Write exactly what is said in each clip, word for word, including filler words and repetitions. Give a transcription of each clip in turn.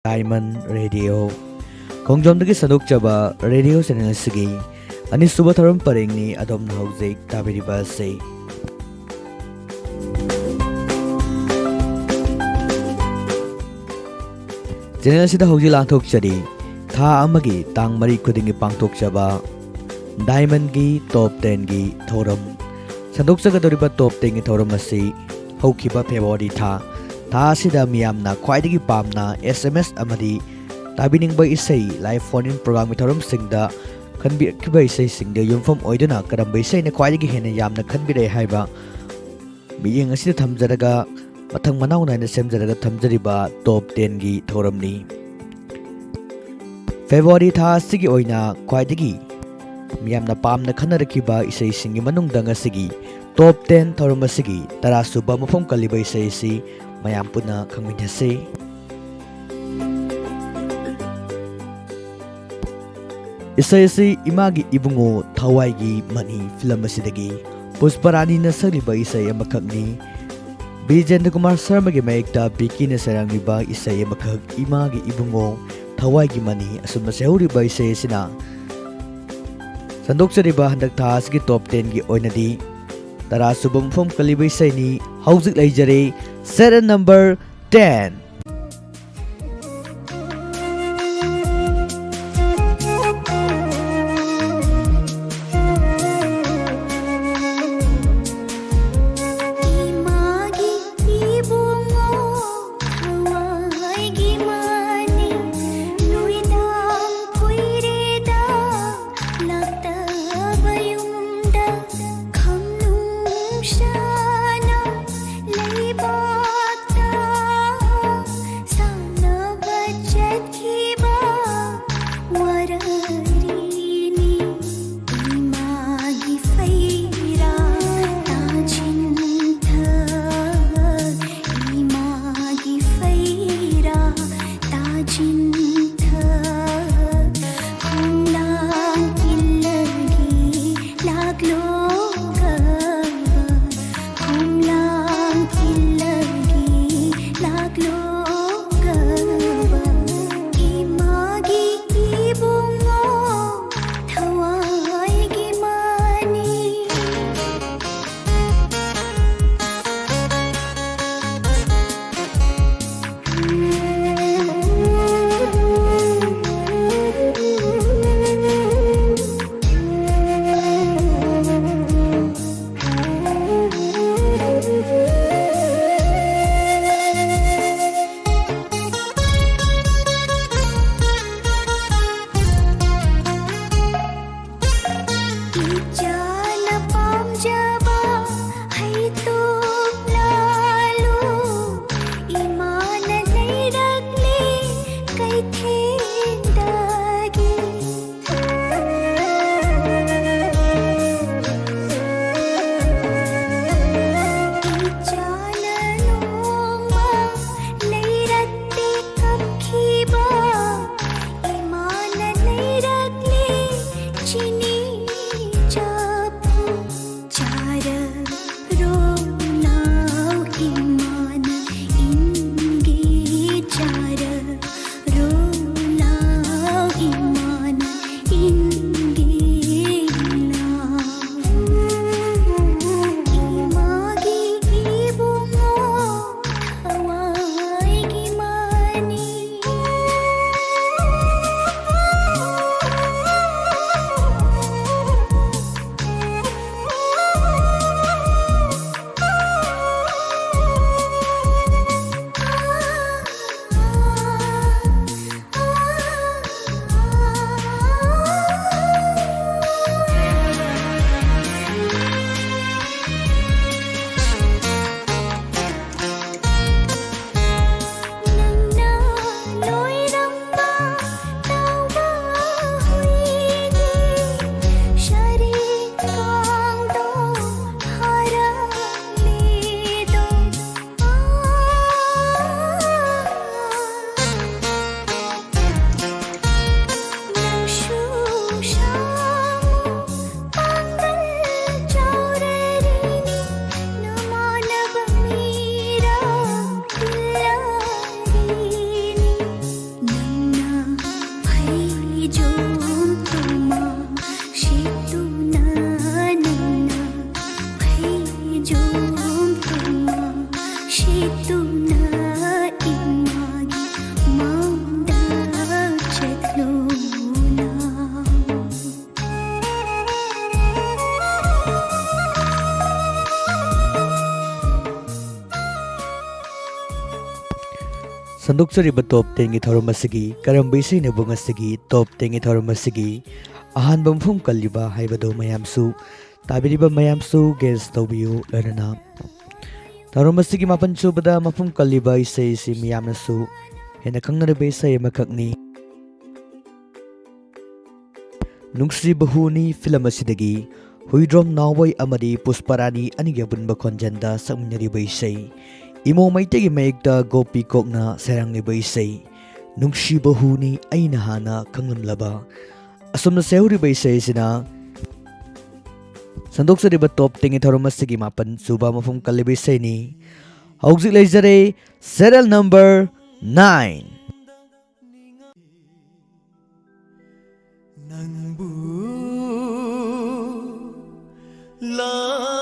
Diamond Radio, ꯈꯣꯡꯖꯣꯝꯗꯒꯤ ꯁꯟꯗꯣꯛꯆꯕ radio channel ꯑꯁꯤꯒꯤ ꯑꯅꯤꯁꯨꯕ ꯊꯧꯔꯝ ꯄꯔꯦꯡꯅꯤ ꯑꯗꯣꯝꯅ ꯍꯧꯖꯤꯛ ꯇꯥꯕꯤꯔꯤꯕ ꯑꯁꯤ꯫ ꯆꯦꯅꯦꯜ ꯑꯁꯤꯗ ꯍꯧꯖꯤꯛ ꯂꯥꯟꯊꯣꯛꯆꯔꯤ ꯊꯥ ꯑꯃꯒꯤ ꯇꯥꯡ ꯃꯔꯤ ꯈꯨꯗꯤꯡꯒꯤ ꯄꯥꯡꯊꯣꯛꯆꯕ ꯗꯥꯏꯃꯟꯒꯤ ꯇꯣꯞ ꯇꯦꯟꯒꯤ ꯊꯧꯔꯝ꯫ ꯁꯟꯗꯣꯛꯆꯒꯗꯧꯔꯤꯕ ꯇꯣꯞ ꯇꯦꯟꯒꯤ ꯊꯧꯔꯝ ꯑꯁꯤ ꯍꯧꯈꯤꯕ ꯐꯦꯕ꯭ꯔꯨꯋꯥꯔꯤ ꯊꯥ, ꯊꯥ ꯑꯁꯤꯗ ꯃꯤꯌꯥꯝꯅ ꯈ꯭ꯋꯥꯏꯗꯒꯤ ꯄꯥꯝꯅ ꯑꯦꯁ ꯑꯦꯝ ꯑꯦꯁ ꯑꯃꯗꯤ ꯇꯥꯕꯤꯅꯤꯡꯕ ꯏꯁꯩ ꯂꯥꯏꯚ ꯐꯣꯟ ꯏꯟ ꯄ꯭ꯔꯣꯒ꯭ꯔꯥꯝꯒꯤ ꯊꯧꯔꯝꯁꯤꯡꯗ ꯈꯟꯕꯤꯔꯛꯈꯤꯕ ꯏꯁꯩꯁꯤꯡꯗ ꯌꯨꯝꯐꯝ ꯑꯣꯏꯗꯨꯅ ꯀꯔꯝꯕ ꯏꯁꯩꯅ ꯈ꯭ꯋꯥꯏꯗꯒꯤ ꯍꯦꯟꯅ ꯌꯥꯝꯅ ꯈꯟꯕꯤꯔꯛꯏ ꯍꯥꯏꯕ ꯃꯤꯠꯌꯦꯡ ꯑꯁꯤꯗ ꯊꯝꯖꯔꯒ ꯃꯊꯪ ꯃꯅꯥꯎ ꯅꯥꯏꯅ ꯁꯦꯝꯖꯔꯒ ꯊꯝꯖꯔꯤꯕ ꯇꯣꯞ ꯇꯦꯟꯒꯤ ꯊꯧꯔꯝꯅꯤ꯫ ꯐꯦꯕ꯭ꯔꯨꯋꯥꯔꯤ ꯊꯥ ꯑꯁꯤꯒꯤ ꯑꯣꯏꯅ ꯈ꯭ꯋꯥꯏꯗꯒꯤ ꯃꯤꯌꯥꯝꯅ ꯄꯥꯝꯅ ꯈꯟꯅꯔꯛꯈꯤꯕ ꯏꯁꯩꯁꯤꯡꯒꯤ ꯃꯅꯨꯡꯗ ꯉꯁꯤꯒꯤ ꯇꯣꯞ ꯇꯦꯟ ꯊꯧꯔꯝ ꯑꯁꯤꯒꯤ ꯇꯔꯥꯁꯨꯕ ꯃꯐꯝ ꯀꯜꯂꯤꯕ ꯏꯁꯩ ꯑꯁꯤ ꯃꯌꯥꯝ ꯄꯨꯟꯅ ꯈꯪꯃꯤꯟꯅꯁꯤ꯫ ꯏꯁꯩ ꯑꯁꯤ ꯏꯃꯥꯒꯤ ꯏꯕꯨꯡꯉꯣ ꯊꯋꯥꯏꯒꯤ ꯃꯅꯤ ꯐꯤꯂꯝ ꯑꯁꯤꯗꯒꯤ ꯄꯨꯁꯄꯔꯥꯅꯤꯅ ꯁꯛꯂꯤꯕ ꯏꯁꯩ ꯑꯃꯈꯛꯅꯤ꯫ ꯕꯤꯖꯦꯟꯗ꯭ꯔ ꯀꯨꯃꯥꯔ ꯁꯔꯃꯒꯤ ꯃꯌꯦꯛꯇ ꯕꯤꯀꯤꯅ ꯁꯩꯔꯥꯡꯂꯤꯕ ꯏꯁꯩ ꯑꯃꯈꯛ, ꯏꯃꯥꯒꯤ ꯏꯕꯨꯡꯉꯣ ꯊꯋꯥꯏꯒꯤ ꯃꯅꯤ꯫ ꯑꯁꯨꯝꯅ ꯁꯩꯍꯧꯔꯤꯕ ꯏꯁꯩ ꯑꯁꯤꯅ ꯁꯟꯗꯣꯛꯆꯔꯤꯕ ꯍꯟꯗꯛ ꯊꯥ ꯑꯁꯤꯒꯤ ꯇꯣꯞ ꯇꯦꯟꯒꯤ ꯑꯣꯏꯅꯗꯤ ꯇꯔꯥꯁꯨꯕ ꯃꯐꯝ ꯀꯜꯂꯤꯕ ꯏꯁꯩꯅꯤ꯫ ꯍꯧꯖꯤꯛ ꯂꯩꯖꯔꯦ ꯁꯦꯔꯦꯜ ꯅꯝꯕꯔ ꯇꯦꯟ꯫ ꯏꯃꯥꯒꯤ ꯏꯕꯨꯡꯉꯣ ꯊꯋꯥꯏꯒꯤ ꯃꯅꯤ, ꯅꯨꯃꯤꯗꯥꯡ ꯀꯨꯏꯔꯦꯗ ꯂꯥꯛꯇꯕ ꯌꯨꯝꯗ ꯈꯝꯅꯨꯡꯁꯥꯅ ꯂꯩꯕꯥꯛꯇ ꯁꯟꯗꯣꯛꯆꯔꯤꯕ ꯇꯣꯞ ꯇꯦꯟꯒꯤ ꯊꯧꯔꯝ ꯑꯁꯤꯒꯤ ꯀꯔꯝꯕ ꯏꯁꯩꯅꯕꯨ ꯉꯁꯤꯒꯤ ꯇꯣꯞ ꯇꯦꯟꯒꯤ ꯊꯧꯔꯝ ꯑꯁꯤꯒꯤ ꯑꯍꯥꯟꯕ ꯃꯐꯝ ꯀꯜꯂꯤꯕ ꯍꯥꯏꯕꯗꯨ ꯃꯌꯥꯝꯁꯨ, ꯇꯥꯕꯤꯔꯤꯕ ꯃꯌꯥꯝꯁꯨ ꯒꯦꯁ ꯇꯧꯕꯤꯌꯨ꯫ ꯂꯣꯏꯅꯅ ꯊꯧꯔꯝ ꯑꯁꯤꯒꯤ ꯃꯥꯄꯟ ꯁꯨꯕꯗ ꯃꯐꯝ ꯀꯜꯂꯤꯕ ꯏꯁꯩ ꯑꯁꯤ ꯃꯤꯌꯥꯝꯅꯁꯨ ꯍꯦꯟꯅ ꯈꯪꯅꯔꯤꯕ ꯏꯁꯩ ꯑꯃꯈꯛꯅꯤ꯫ ꯅꯨꯡꯁꯤꯕ ꯍꯨꯅꯤ ꯐꯤꯂꯝ ꯑꯁꯤꯗꯒꯤ ꯍꯨꯏꯗ꯭ꯔꯣꯝ ꯅꯥꯎꯕꯣꯏ ꯑꯃꯗꯤ ꯄꯨꯁꯄꯔꯥꯅꯤ ꯑꯅꯤꯒꯤ ꯑꯄꯨꯟꯕ ꯈꯣꯟꯖꯦꯜꯗ ꯁꯛꯃꯤꯟꯅꯔꯤꯕ ꯏꯁꯩ, ꯏꯃꯣ ꯃꯩꯇꯩꯒꯤ ꯃꯌꯦꯛꯇ ꯒꯣꯄꯤ ꯀꯣꯛꯅ ꯁꯩꯔꯥꯡꯂꯤꯕ ꯏꯁꯩ ꯅꯨꯡꯁꯤꯕ ꯍꯨꯅꯤ ꯑꯩꯅ ꯍꯥꯟꯅ ꯈꯪꯂꯝꯂꯕ꯫ ꯑꯁꯨꯝꯅ ꯁꯩꯍꯧꯔꯤꯕ ꯏꯁꯩ ꯑꯁꯤꯅ ꯁꯟꯗꯣꯛꯆꯔꯤꯕ ꯇꯣꯞ ꯇꯦꯟꯒꯤ ꯊꯧꯔꯝ ꯑꯁꯤꯒꯤ ꯃꯥꯄꯟ ꯁꯨꯕ ꯃꯐꯝ ꯀꯜꯂꯤꯕ ꯏꯁꯩꯅꯤ꯫ ꯍꯧꯖꯤꯛ ꯂꯩꯖꯔꯦ serial number nine꯫ ꯅꯪꯕꯨ ꯂꯥꯛꯂꯔꯣꯏꯗꯔꯥ꯫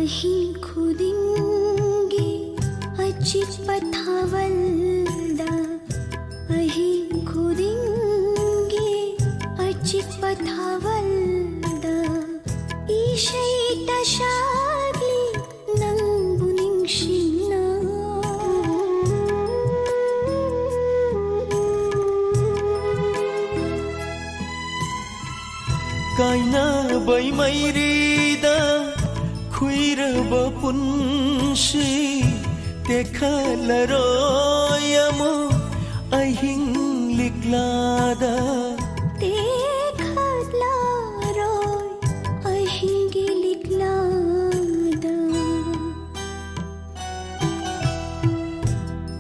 ꯑꯍꯤꯡ ꯈꯨꯗꯤꯡꯒꯤ ꯑꯆꯤꯛꯄ ꯊꯥꯕꯜꯗ, ꯑꯍꯤꯡ ꯈꯨꯗꯤꯡꯒꯤ ꯑꯆꯤꯛꯄ ꯊꯥꯕꯜꯗ, ꯏꯁꯩ ꯇꯁꯥꯒꯤ ꯅꯪꯕꯨ ꯅꯤꯡꯁꯤꯡꯅ꯫ ꯀꯥꯏꯅꯕꯩ ꯃꯩꯔꯤꯗ ꯈꯨꯏꯔꯕ ꯄꯨꯟꯁꯤ ꯇꯦꯛꯈꯠꯂꯔꯣꯏ ꯑꯃꯨꯛ ꯑꯍꯤꯡ ꯂꯤꯛꯂꯥꯗ꯫ ꯇꯦꯛꯈꯠꯂꯔꯣꯏ ꯑꯍꯤꯡꯒꯤ ꯂꯤꯛꯂꯥꯗ꯫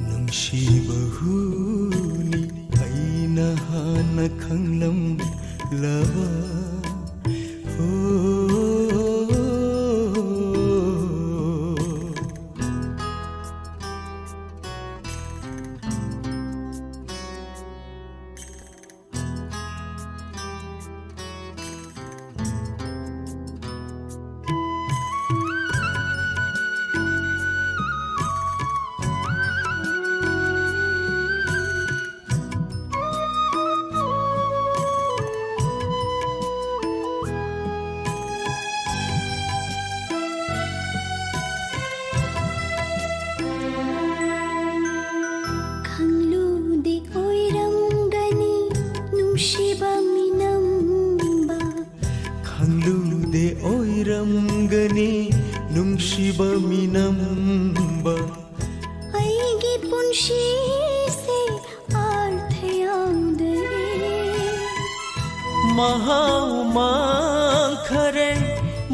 ꯅꯨꯡꯁꯤꯕ ꯍꯨꯅꯤ ꯑꯩꯅ ꯍꯥꯟꯅ ꯈꯪꯂꯝꯂꯕ꯫ ꯍꯣ꯫ ꯈꯪꯂꯨꯗꯦ ꯑꯣꯏꯔꯝꯒꯅꯤ ꯅꯨꯡꯁꯤꯕ ꯃꯤꯅꯝꯕ꯫ ꯈꯪꯂꯨꯗꯦ ꯑꯣꯏꯔꯝꯒꯅꯤ ꯅꯨꯡꯁꯤꯕ ꯃꯤꯅꯝꯕ꯫ ꯑꯩꯒꯤ ꯄꯨꯟꯁꯤꯁꯦ ꯑꯥꯔꯊ ꯌꯥꯎꯗ꯭ꯔꯦ꯫ ꯃꯍꯥꯎ ꯃꯥꯡꯈꯔꯦ,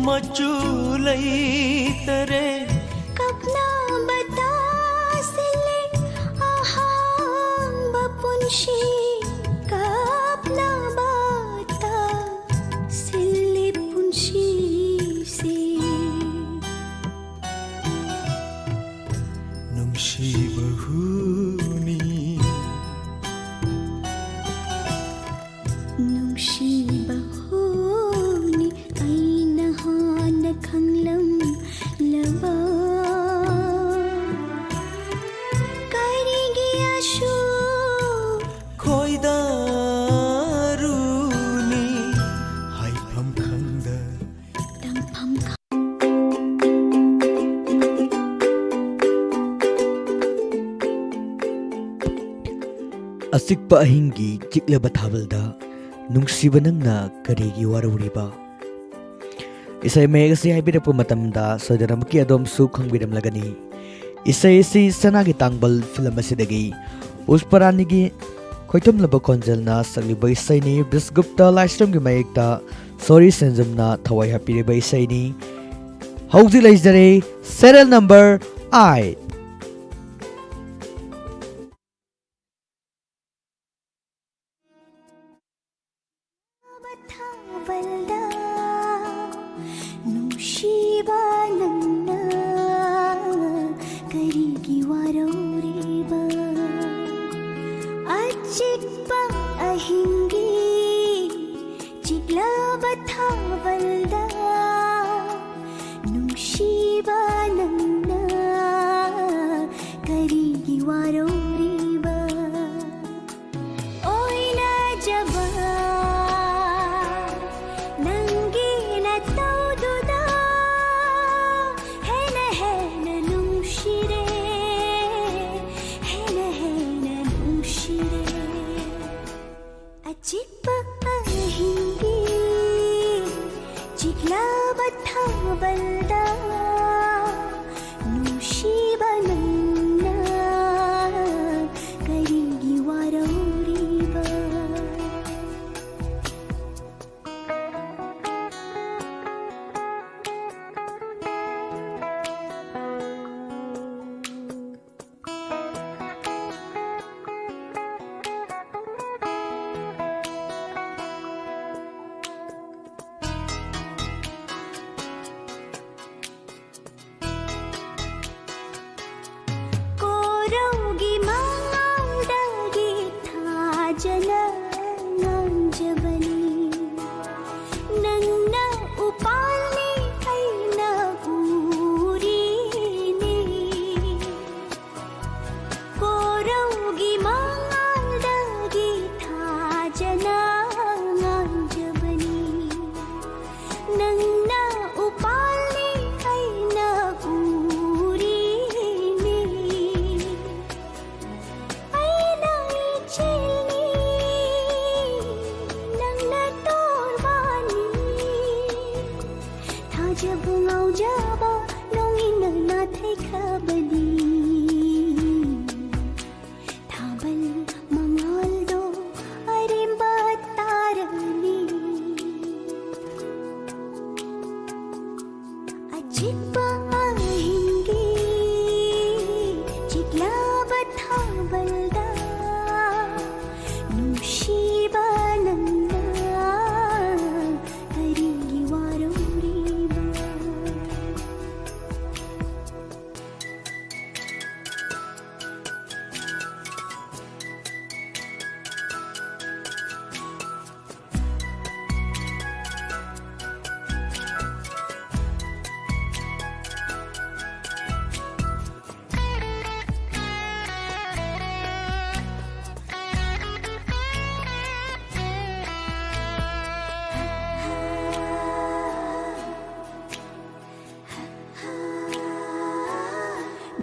ꯃꯆꯨ ꯂꯩꯇꯔꯦ꯫ ꯀꯞꯅꯕ ꯇꯥꯁꯤꯜꯂꯦ ꯑꯍꯥꯡꯕ ꯄꯨꯟꯁꯤ, ꯀꯞꯅꯕ ꯇꯥꯁꯤꯜꯂꯦ ꯄꯨꯟꯁꯤꯁꯦ꯫ ꯅꯨꯡꯁꯤꯕ ꯍꯨꯅꯤ꯫ ꯅꯨꯡꯁꯤꯕ ꯍꯨꯅꯤ ꯑꯩꯅ ꯍꯥꯟꯅ ꯈꯪꯂꯝ ꯑꯆꯤꯛꯄ ꯑꯍꯤꯡꯒꯤ ꯆꯤꯛꯂꯕ ꯊꯥꯕꯜꯗ ꯅꯨꯡꯁꯤꯕ ꯅꯪꯅ ꯀꯔꯤꯒꯤ ꯋꯥꯔꯧꯔꯤꯕ? ꯏꯁꯩ ꯃꯌꯦꯛ ꯑꯁꯤ ꯍꯥꯏꯕꯤꯔꯛꯄ ꯃꯇꯝꯗ ꯁꯣꯏꯗꯅꯃꯛꯀꯤ ꯑꯗꯣꯝꯁꯨ ꯈꯪꯕꯤꯔꯝꯂꯒꯅꯤ꯫ ꯏꯁꯩ ꯑꯁꯤ ꯁꯅꯥꯒꯤ ꯇꯥꯡꯕꯜ ꯐꯤꯂꯝ ꯑꯁꯤꯗꯒꯤ ꯄꯨꯁꯄꯔꯥꯅꯤꯒꯤ ꯈꯣꯏꯊꯨꯝꯂꯕ ꯈꯣꯟꯖꯦꯜꯅ ꯁꯛꯂꯤꯕ ꯏꯁꯩꯅꯤ꯫ ꯕꯤꯁꯒꯨꯞꯇ ꯂꯥꯏꯁ꯭ꯔꯝꯒꯤ ꯃꯌꯦꯛꯇ ꯁꯣꯔꯤ ꯁꯦꯟꯖꯝꯅ ꯊꯋꯥꯏ ꯍꯥꯞꯄꯤꯔꯤꯕ ꯏꯁꯩꯅꯤ꯫ ꯍꯧꯖꯤꯛ ꯂꯩꯖꯔꯦ serial number eight꯫ ꯊꯥꯕꯜꯗ ꯅꯨꯡꯁꯤꯕ ꯅꯪꯅ ꯀꯔꯤꯒꯤ ꯋꯥꯔꯧꯔꯤꯕ? ꯑꯆꯤꯛꯄ ꯑꯍꯤꯡꯒꯤ ꯆꯤꯛꯂꯕ ꯊꯥꯕꯜꯗ ꯅꯨꯡꯁꯤꯕ ꯅꯪꯅ ꯀꯔꯤꯒꯤ ꯋꯥꯔꯧꯔꯤꯕ? ꯑꯣꯏꯅꯖꯕ ꯅꯪꯒꯤ ꯅꯇꯧꯗꯨꯗ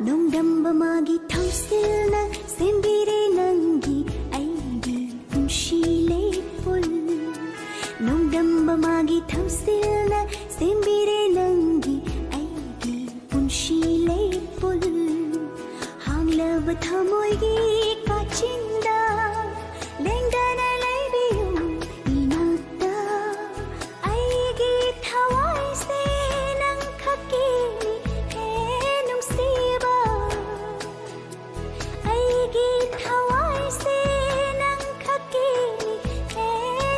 ꯅꯣꯡꯗꯝꯕ ꯃꯥꯒꯤ ꯊꯧꯁꯤꯜꯅ ꯁꯦꯝꯕꯤꯔꯦ ꯅꯪꯒꯤ ꯑꯩꯒꯤ ꯄꯨꯟꯁꯤ ꯂꯩꯄꯨꯜ꯫ ꯅꯣꯡꯗꯝꯕ ꯃꯥꯒꯤ ꯊꯧꯁꯤꯜꯅ ꯁꯦꯝꯕꯤꯔꯦ ꯅꯪꯒꯤ ꯑꯩꯒꯤ ꯄꯨꯟꯁꯤ ꯂꯩꯄꯨꯜ꯫ ꯍꯥꯡꯂꯕ ꯊꯃꯣꯏꯒꯤ ꯀꯥꯆꯤꯟꯗ ꯂꯦꯡꯗꯅ ꯂꯩꯕꯤꯌꯨ ꯏꯅꯥꯛꯇ꯫ ꯑꯩꯒꯤ ꯊꯋꯥꯏꯁꯦ ꯅꯪ ꯈꯛꯀꯤꯅꯤ ꯍꯦ ꯅꯨꯡꯁꯤꯕ꯫ ꯑꯩꯒꯤ ꯊꯋꯥꯏꯁꯦ ꯅꯪ ꯈꯛꯀꯤꯅꯤ ꯍꯦ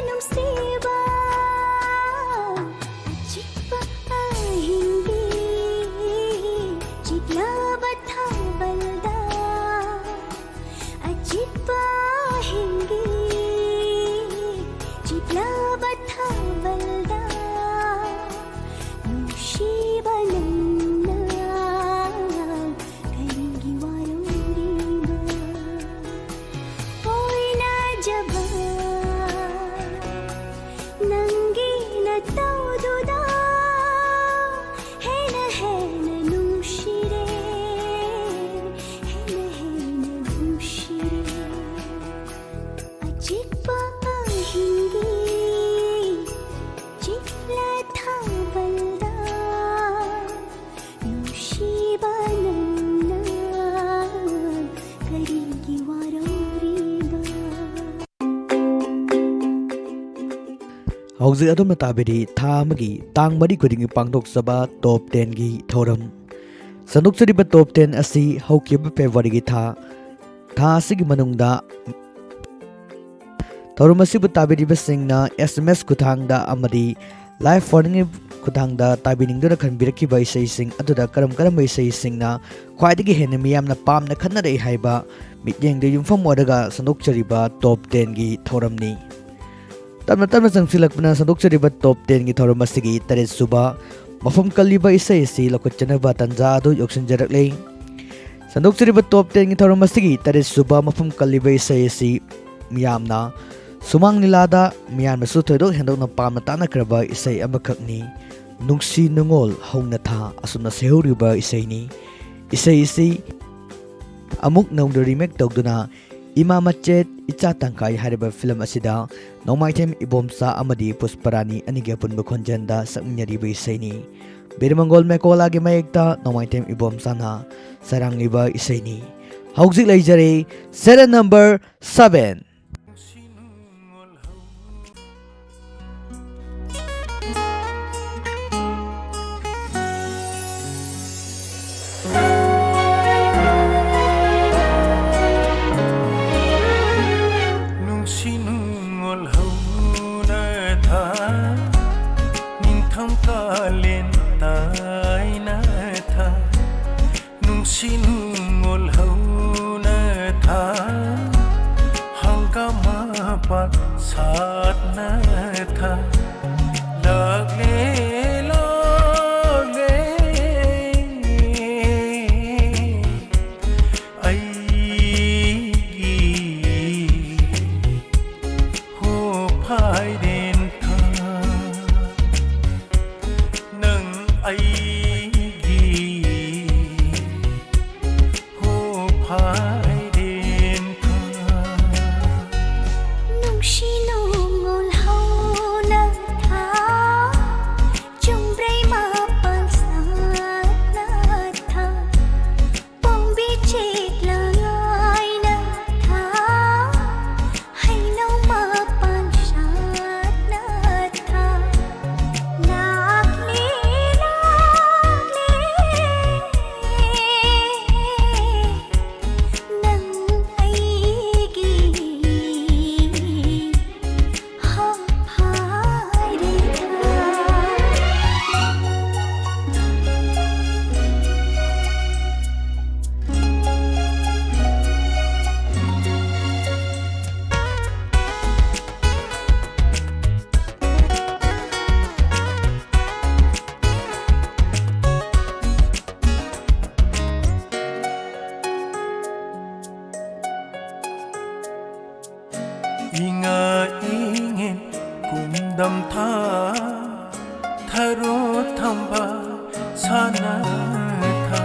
ꯅꯨꯡꯁꯤꯕ꯫ ꯑꯆꯤꯛꯄ ꯑꯍꯤꯡꯒꯤ ꯆꯤꯛꯂꯕ ꯊꯥꯕꯜꯗ, ꯑꯆꯤꯛꯄ ꯑꯍꯤꯡꯒꯤ ꯆꯤꯛꯂꯕ ꯊꯥꯕꯜꯗ, ꯅꯨꯡꯁꯤꯕ ꯅꯪꯅ ꯀꯔꯤꯒꯤ ꯋꯥꯔꯧꯔꯤꯕ? ꯑꯣꯏꯅꯖꯕ ꯅꯪꯒꯤ ꯅꯇꯧꯗꯨꯗ ꯍꯦꯟꯅ ꯍꯦꯟꯅ ꯅꯨꯡꯁꯤꯔꯦ, ꯍꯦꯟꯅ ꯍꯦꯟꯅ ꯅꯨꯡꯁꯤꯔꯦ꯫ ꯑꯆꯤꯛꯄ ꯑꯍꯤꯡꯒꯤ ꯆꯤꯛꯂ ꯊꯥꯕꯜꯗ ꯅꯨꯡꯁꯤꯕ ꯅꯪꯅ ꯀꯔꯤꯒꯤ ꯋꯥꯔꯧꯔꯤꯕ? ꯍꯧꯖꯤꯛ ꯑꯗꯣꯝꯅ ꯇꯥꯕꯤꯔꯤ ꯊꯥ ꯑꯃꯒꯤ ꯇꯥꯡ ꯃꯔꯤ ꯈꯨꯗꯤꯡꯒꯤ ꯄꯥꯡꯊꯣꯛꯆꯕ ꯇꯣꯞ ꯇꯦꯟꯒꯤ ꯊꯧꯔꯝ꯫ ꯁꯟꯗꯣꯛꯆꯔꯤꯕ ꯇꯣꯞ ꯇꯦꯟ ꯑꯁꯤ ꯍꯧꯈꯤꯕ ꯐꯦꯕ꯭ꯔꯨꯋꯥꯔꯤꯒꯤ ꯊꯥ, ꯊꯥ ꯑꯁꯤꯒꯤ ꯃꯅꯨꯡꯗ ꯊꯧꯔꯝ ꯑꯁꯤꯕꯨ ꯇꯥꯕꯤꯔꯤꯕꯁꯤꯡꯅ ꯑꯦꯁ ꯑꯦꯝ ꯑꯦꯁ ꯈꯨꯠꯊꯥꯡꯗ ꯑꯃꯗꯤ ꯂꯥꯏꯚ ꯐꯣꯟꯒꯤ ꯈꯨꯠꯊꯥꯡꯗ ꯇꯥꯕꯤꯅꯤꯡꯗꯨꯅ ꯈꯟꯕꯤꯔꯛꯈꯤꯕ ꯏꯁꯩꯁꯤꯡ ꯑꯗꯨꯗ ꯀꯔꯝ ꯀꯔꯝꯕ ꯏꯁꯩꯁꯤꯡꯅ ꯈ꯭ꯋꯥꯏꯗꯒꯤ ꯍꯦꯟꯅ ꯃꯤꯌꯥꯝꯅ ꯄꯥꯝꯅ ꯈꯟꯅꯔꯛꯏ ꯍꯥꯏꯕ ꯃꯤꯠꯌꯦꯡꯗ ꯌꯨꯝꯐꯝ ꯑꯣꯏꯔꯒ ꯁꯟꯗꯣꯛꯆꯔꯤꯕ ꯇꯣꯞ ꯇꯦꯟꯒꯤ ꯊꯧꯔꯝꯅꯤ꯫ ꯇꯞꯅ ꯇꯞꯅ ꯆꯪꯁꯤꯜꯂꯛꯄꯅ ꯁꯟꯗꯣꯛꯆꯔꯤꯕ ꯇꯣꯞ ꯇꯦꯟꯒꯤ ꯊꯧꯔꯝ ꯑꯁꯤꯒꯤ ꯇꯔꯦꯠ ꯁꯨꯕ ꯃꯐꯝ ꯀꯜꯂꯤꯕ ꯏꯁꯩ ꯑꯁꯤ ꯂꯧꯈꯠꯆꯅꯕ ꯇꯥꯟꯖꯥ ꯑꯗꯨ ꯌꯧꯁꯤꯟꯖꯔꯛꯂꯦ꯫ ꯁꯟꯗꯣꯛꯆꯔꯤꯕ ꯇꯣꯞ ꯇꯦꯟꯒꯤ ꯊꯧꯔꯝ ꯑꯁꯤꯒꯤ ꯇꯔꯦꯠ ꯁꯨꯕ ꯃꯐꯝ ꯀꯜꯂꯤꯕ ꯏꯁꯩ ꯑꯁꯤ ꯃꯤꯌꯥꯝꯅ ꯁꯨꯃꯥꯡ ꯂꯤꯂꯥꯗ ꯃꯤꯌꯥꯝꯅꯁꯨ ꯊꯣꯏꯗꯣꯛ ꯍꯦꯟꯗꯣꯛꯅ ꯄꯥꯝꯅ ꯇꯥꯅꯈ꯭ꯔꯕ ꯏꯁꯩ ꯑꯃꯈꯛꯅꯤ꯫ ꯅꯨꯡꯁꯤ ꯅꯨꯡꯉꯣꯜ ꯍꯧꯅ ꯊꯥ ꯑꯁꯨꯝꯅ ꯁꯩꯍꯧꯔꯤꯕ ꯏꯁꯩꯅꯤ꯫ ꯏꯁꯩ ꯑꯁꯤ ꯑꯃꯨꯛ ꯅꯧꯅ remake ꯇꯧꯗꯨꯅ ꯏꯃꯥ ꯃꯆꯦꯠ ꯏꯆꯥ ꯇꯪꯈꯥꯏ ꯍꯥꯏꯔꯤꯕ film ꯑꯁꯤꯗ ꯅꯣꯡꯃꯥꯏꯊꯦꯝ ꯏꯕꯣꯝꯆꯥ ꯑꯃꯗꯤ ꯄꯨꯁꯄꯔꯥꯅꯤ ꯑꯅꯤꯒꯤ ꯑꯄꯨꯟꯕ ꯈꯣꯟꯖꯦꯜꯗ ꯁꯛꯃꯤꯟꯅꯔꯤꯕ ꯏꯁꯩꯅꯤ꯫ ꯕꯤꯔꯃꯪꯒꯣꯜ ꯃꯦꯀꯣꯂꯥꯒꯤ ꯃꯌꯦꯛꯇ ꯅꯣꯡꯃꯥꯏꯊꯦꯝ ꯏꯕꯣꯝꯆꯥꯅ ꯁꯩꯔꯥꯡꯂꯤꯕ ꯏꯁꯩꯅꯤ꯫ ꯍꯧꯖꯤꯛ ꯂꯩꯖꯔꯦ serial number seven꯫ ꯅꯨꯡꯁꯤ ꯅꯨꯡꯉꯣꯜ ꯍꯧꯅ ꯊꯥ, ꯅꯤꯡꯊꯝ ꯀꯥꯂꯦꯟ ꯇꯥꯏꯅ ꯊꯥ, ꯅꯨꯡꯁꯤ ꯅꯨꯡꯉꯣꯜ ꯍꯧꯅ ꯊꯥ, ꯍꯪꯒꯥꯝ ꯃꯄꯥꯟ ꯁꯥꯠꯅ ꯊꯥ, ꯂꯥꯛꯂꯦ, ꯂꯥꯛꯂꯦ꯫ ꯑꯩꯒꯤ ꯍꯣ ꯐꯥꯏꯔꯦꯟ ꯊꯥ, ꯅꯪ ꯑꯩꯒꯤ ꯍꯣ ꯐꯥꯏꯔꯦꯟ ꯊꯥ꯫ ꯅꯨꯡꯁꯤ ꯅꯨꯡꯉꯣꯜ ꯍꯧꯅ ꯊꯥ, ꯆꯨꯝꯕ꯭ꯔꯩ ꯃꯄꯥꯟ ꯁꯥꯠꯅ ꯊꯥ, ꯄꯣꯝꯕꯤ ꯆꯦꯛꯂꯥꯏꯅ ꯊꯥ, ꯍꯩꯅꯧ ꯃꯄꯥꯟ ꯁꯥꯠꯅ ꯊꯥ, ꯂꯥꯛꯂꯦ, ꯂꯥꯛꯂꯦ꯫ ꯅꯪ ꯑꯩꯒꯤ ꯍꯥ ꯐꯥꯔꯦ ꯊꯥ꯫ ꯏꯉꯥ ꯏꯉꯦꯟ ꯀꯨꯝꯗꯝ ꯊꯥ, ꯊꯔꯣ ꯊꯝꯕꯥꯜ ꯁꯥꯠꯅ ꯊꯥ,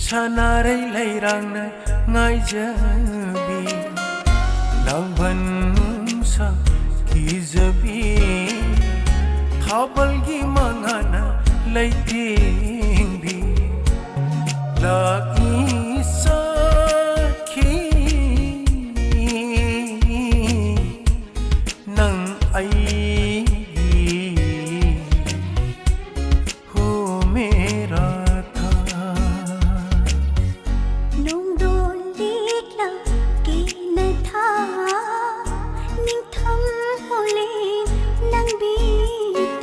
ꯁꯥꯟꯅꯔꯩ ꯂꯩꯔꯥꯡꯅ ꯉꯥꯏꯖꯕꯤ, ꯂꯥꯡꯕꯟ ꯅꯨꯡꯁꯥ ꯊꯤꯖꯕꯤ, ꯊꯥꯕꯜꯒꯤ ꯃꯉꯥꯅ ꯂꯩꯇꯦꯡꯕꯤ, ꯂꯥꯛꯏ ꯁꯈꯤ ꯅꯪ ꯑꯩꯒꯤ ꯍꯣ ꯃꯦꯔꯥ ꯊꯥ꯫ ꯅꯣꯡꯗꯣꯜ ꯂꯤꯛꯂꯥ ꯀꯦꯅꯊꯥ, ꯅꯤꯡꯊꯝ ꯍꯣꯂꯦꯟ ꯂꯪꯕꯤ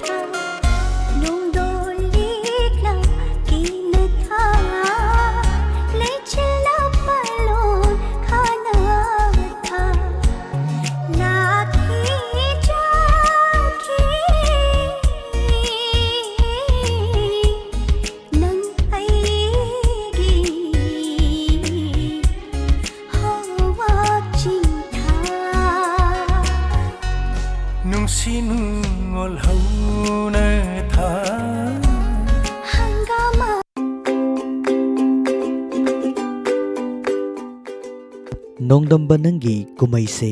ꯊꯥ꯫ ꯅꯣꯡꯗꯣꯜ ꯂꯤꯛꯂꯥ ꯀꯦꯅꯊꯥ, ꯂꯩꯆꯤꯜ ꯂꯥꯄꯥꯂꯣꯟ ꯈꯥꯅ ꯊꯥ꯫ ꯂꯥꯛꯈꯤ ꯆꯠꯈꯤ ꯅꯪ ꯑꯩꯒꯤ ꯍꯋꯥ ꯆꯤꯡꯊꯥ꯫ ꯅꯨꯡꯁꯤ ꯅꯨꯡꯉꯣꯜ ꯍꯧꯅ ꯊꯥ꯫ ꯍꯪꯒꯥꯃ ꯅꯣꯡꯗꯝꯕ ꯅꯪꯒꯤ ꯀꯨꯝꯍꯩꯁꯦ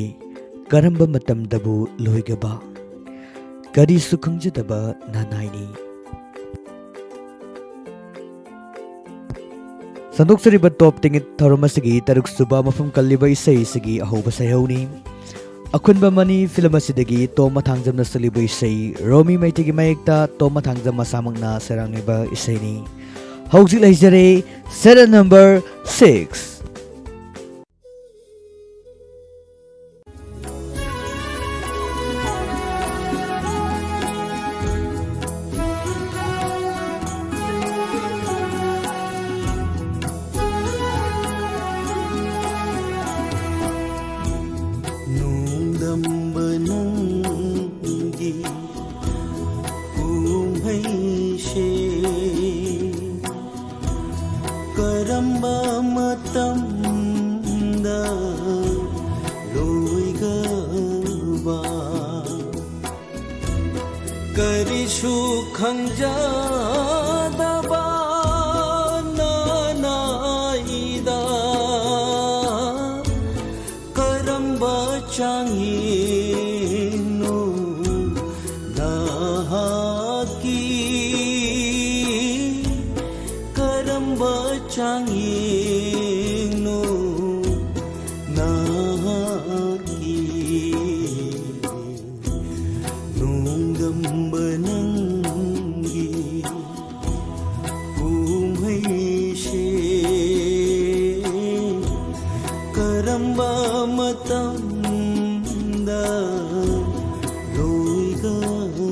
ꯀꯔꯝꯕ ꯃꯇꯝꯗꯕꯨ ꯂꯣꯏꯒꯕ? ꯀꯔꯤꯁꯨ ꯈꯪꯖꯗꯕ ꯅꯅꯥꯏꯅꯤ꯫ ꯁꯟꯗꯣꯛꯆꯔꯤꯕ ꯇꯣꯞ ꯇꯤꯡꯒꯤꯠ ꯊꯧꯔꯝ ꯑꯁꯤꯒꯤ ꯇꯔꯨꯛ ꯁꯨꯕ ꯃꯐꯝ ꯀꯜꯂꯤꯕ ꯏꯁꯩ ꯑꯁꯤꯒꯤ ꯑꯍꯧꯕ ꯁꯩꯍꯧꯅꯤ꯫ ꯑꯈꯨꯟꯕ ꯃꯅꯤ ꯐꯤꯂꯝ ꯑꯁꯤꯗꯒꯤ ꯇꯣꯝ ꯃꯊꯥꯡꯖꯝꯅ ꯁꯛꯂꯤꯕ ꯏꯁꯩ, ꯔꯣꯃꯤ ꯃꯩꯇꯩꯒꯤ ꯃꯌꯦꯛꯇ ꯇꯣꯝ ꯃꯊꯥꯡꯖꯝ ꯃꯁꯥꯃꯛꯅ ꯁꯩꯔꯥꯡꯂꯤꯕ ꯏꯁꯩꯅꯤ꯫ ꯍꯧꯖꯤꯛ ꯂꯩꯖꯔꯦ serial number six꯫ ꯅꯣꯡꯗꯝꯕ ꯅꯪꯒꯤ ꯀꯨꯝꯍꯩꯁꯦ ꯀꯔꯝꯕ ꯃꯇꯝꯗ ꯂꯣꯏꯒꯕ? ꯀꯔꯤꯁꯨ ꯈꯪꯖꯗꯕ ꯌꯦꯡꯅꯨ ꯅꯍꯥꯛꯀꯤ ꯅꯣꯡꯗꯝꯕ ꯅꯪꯒꯤ ꯀꯨꯝꯍꯩꯁꯦ ꯀꯔꯝꯕ ꯃꯇꯝꯗ ꯂꯣꯏꯒꯗꯕ?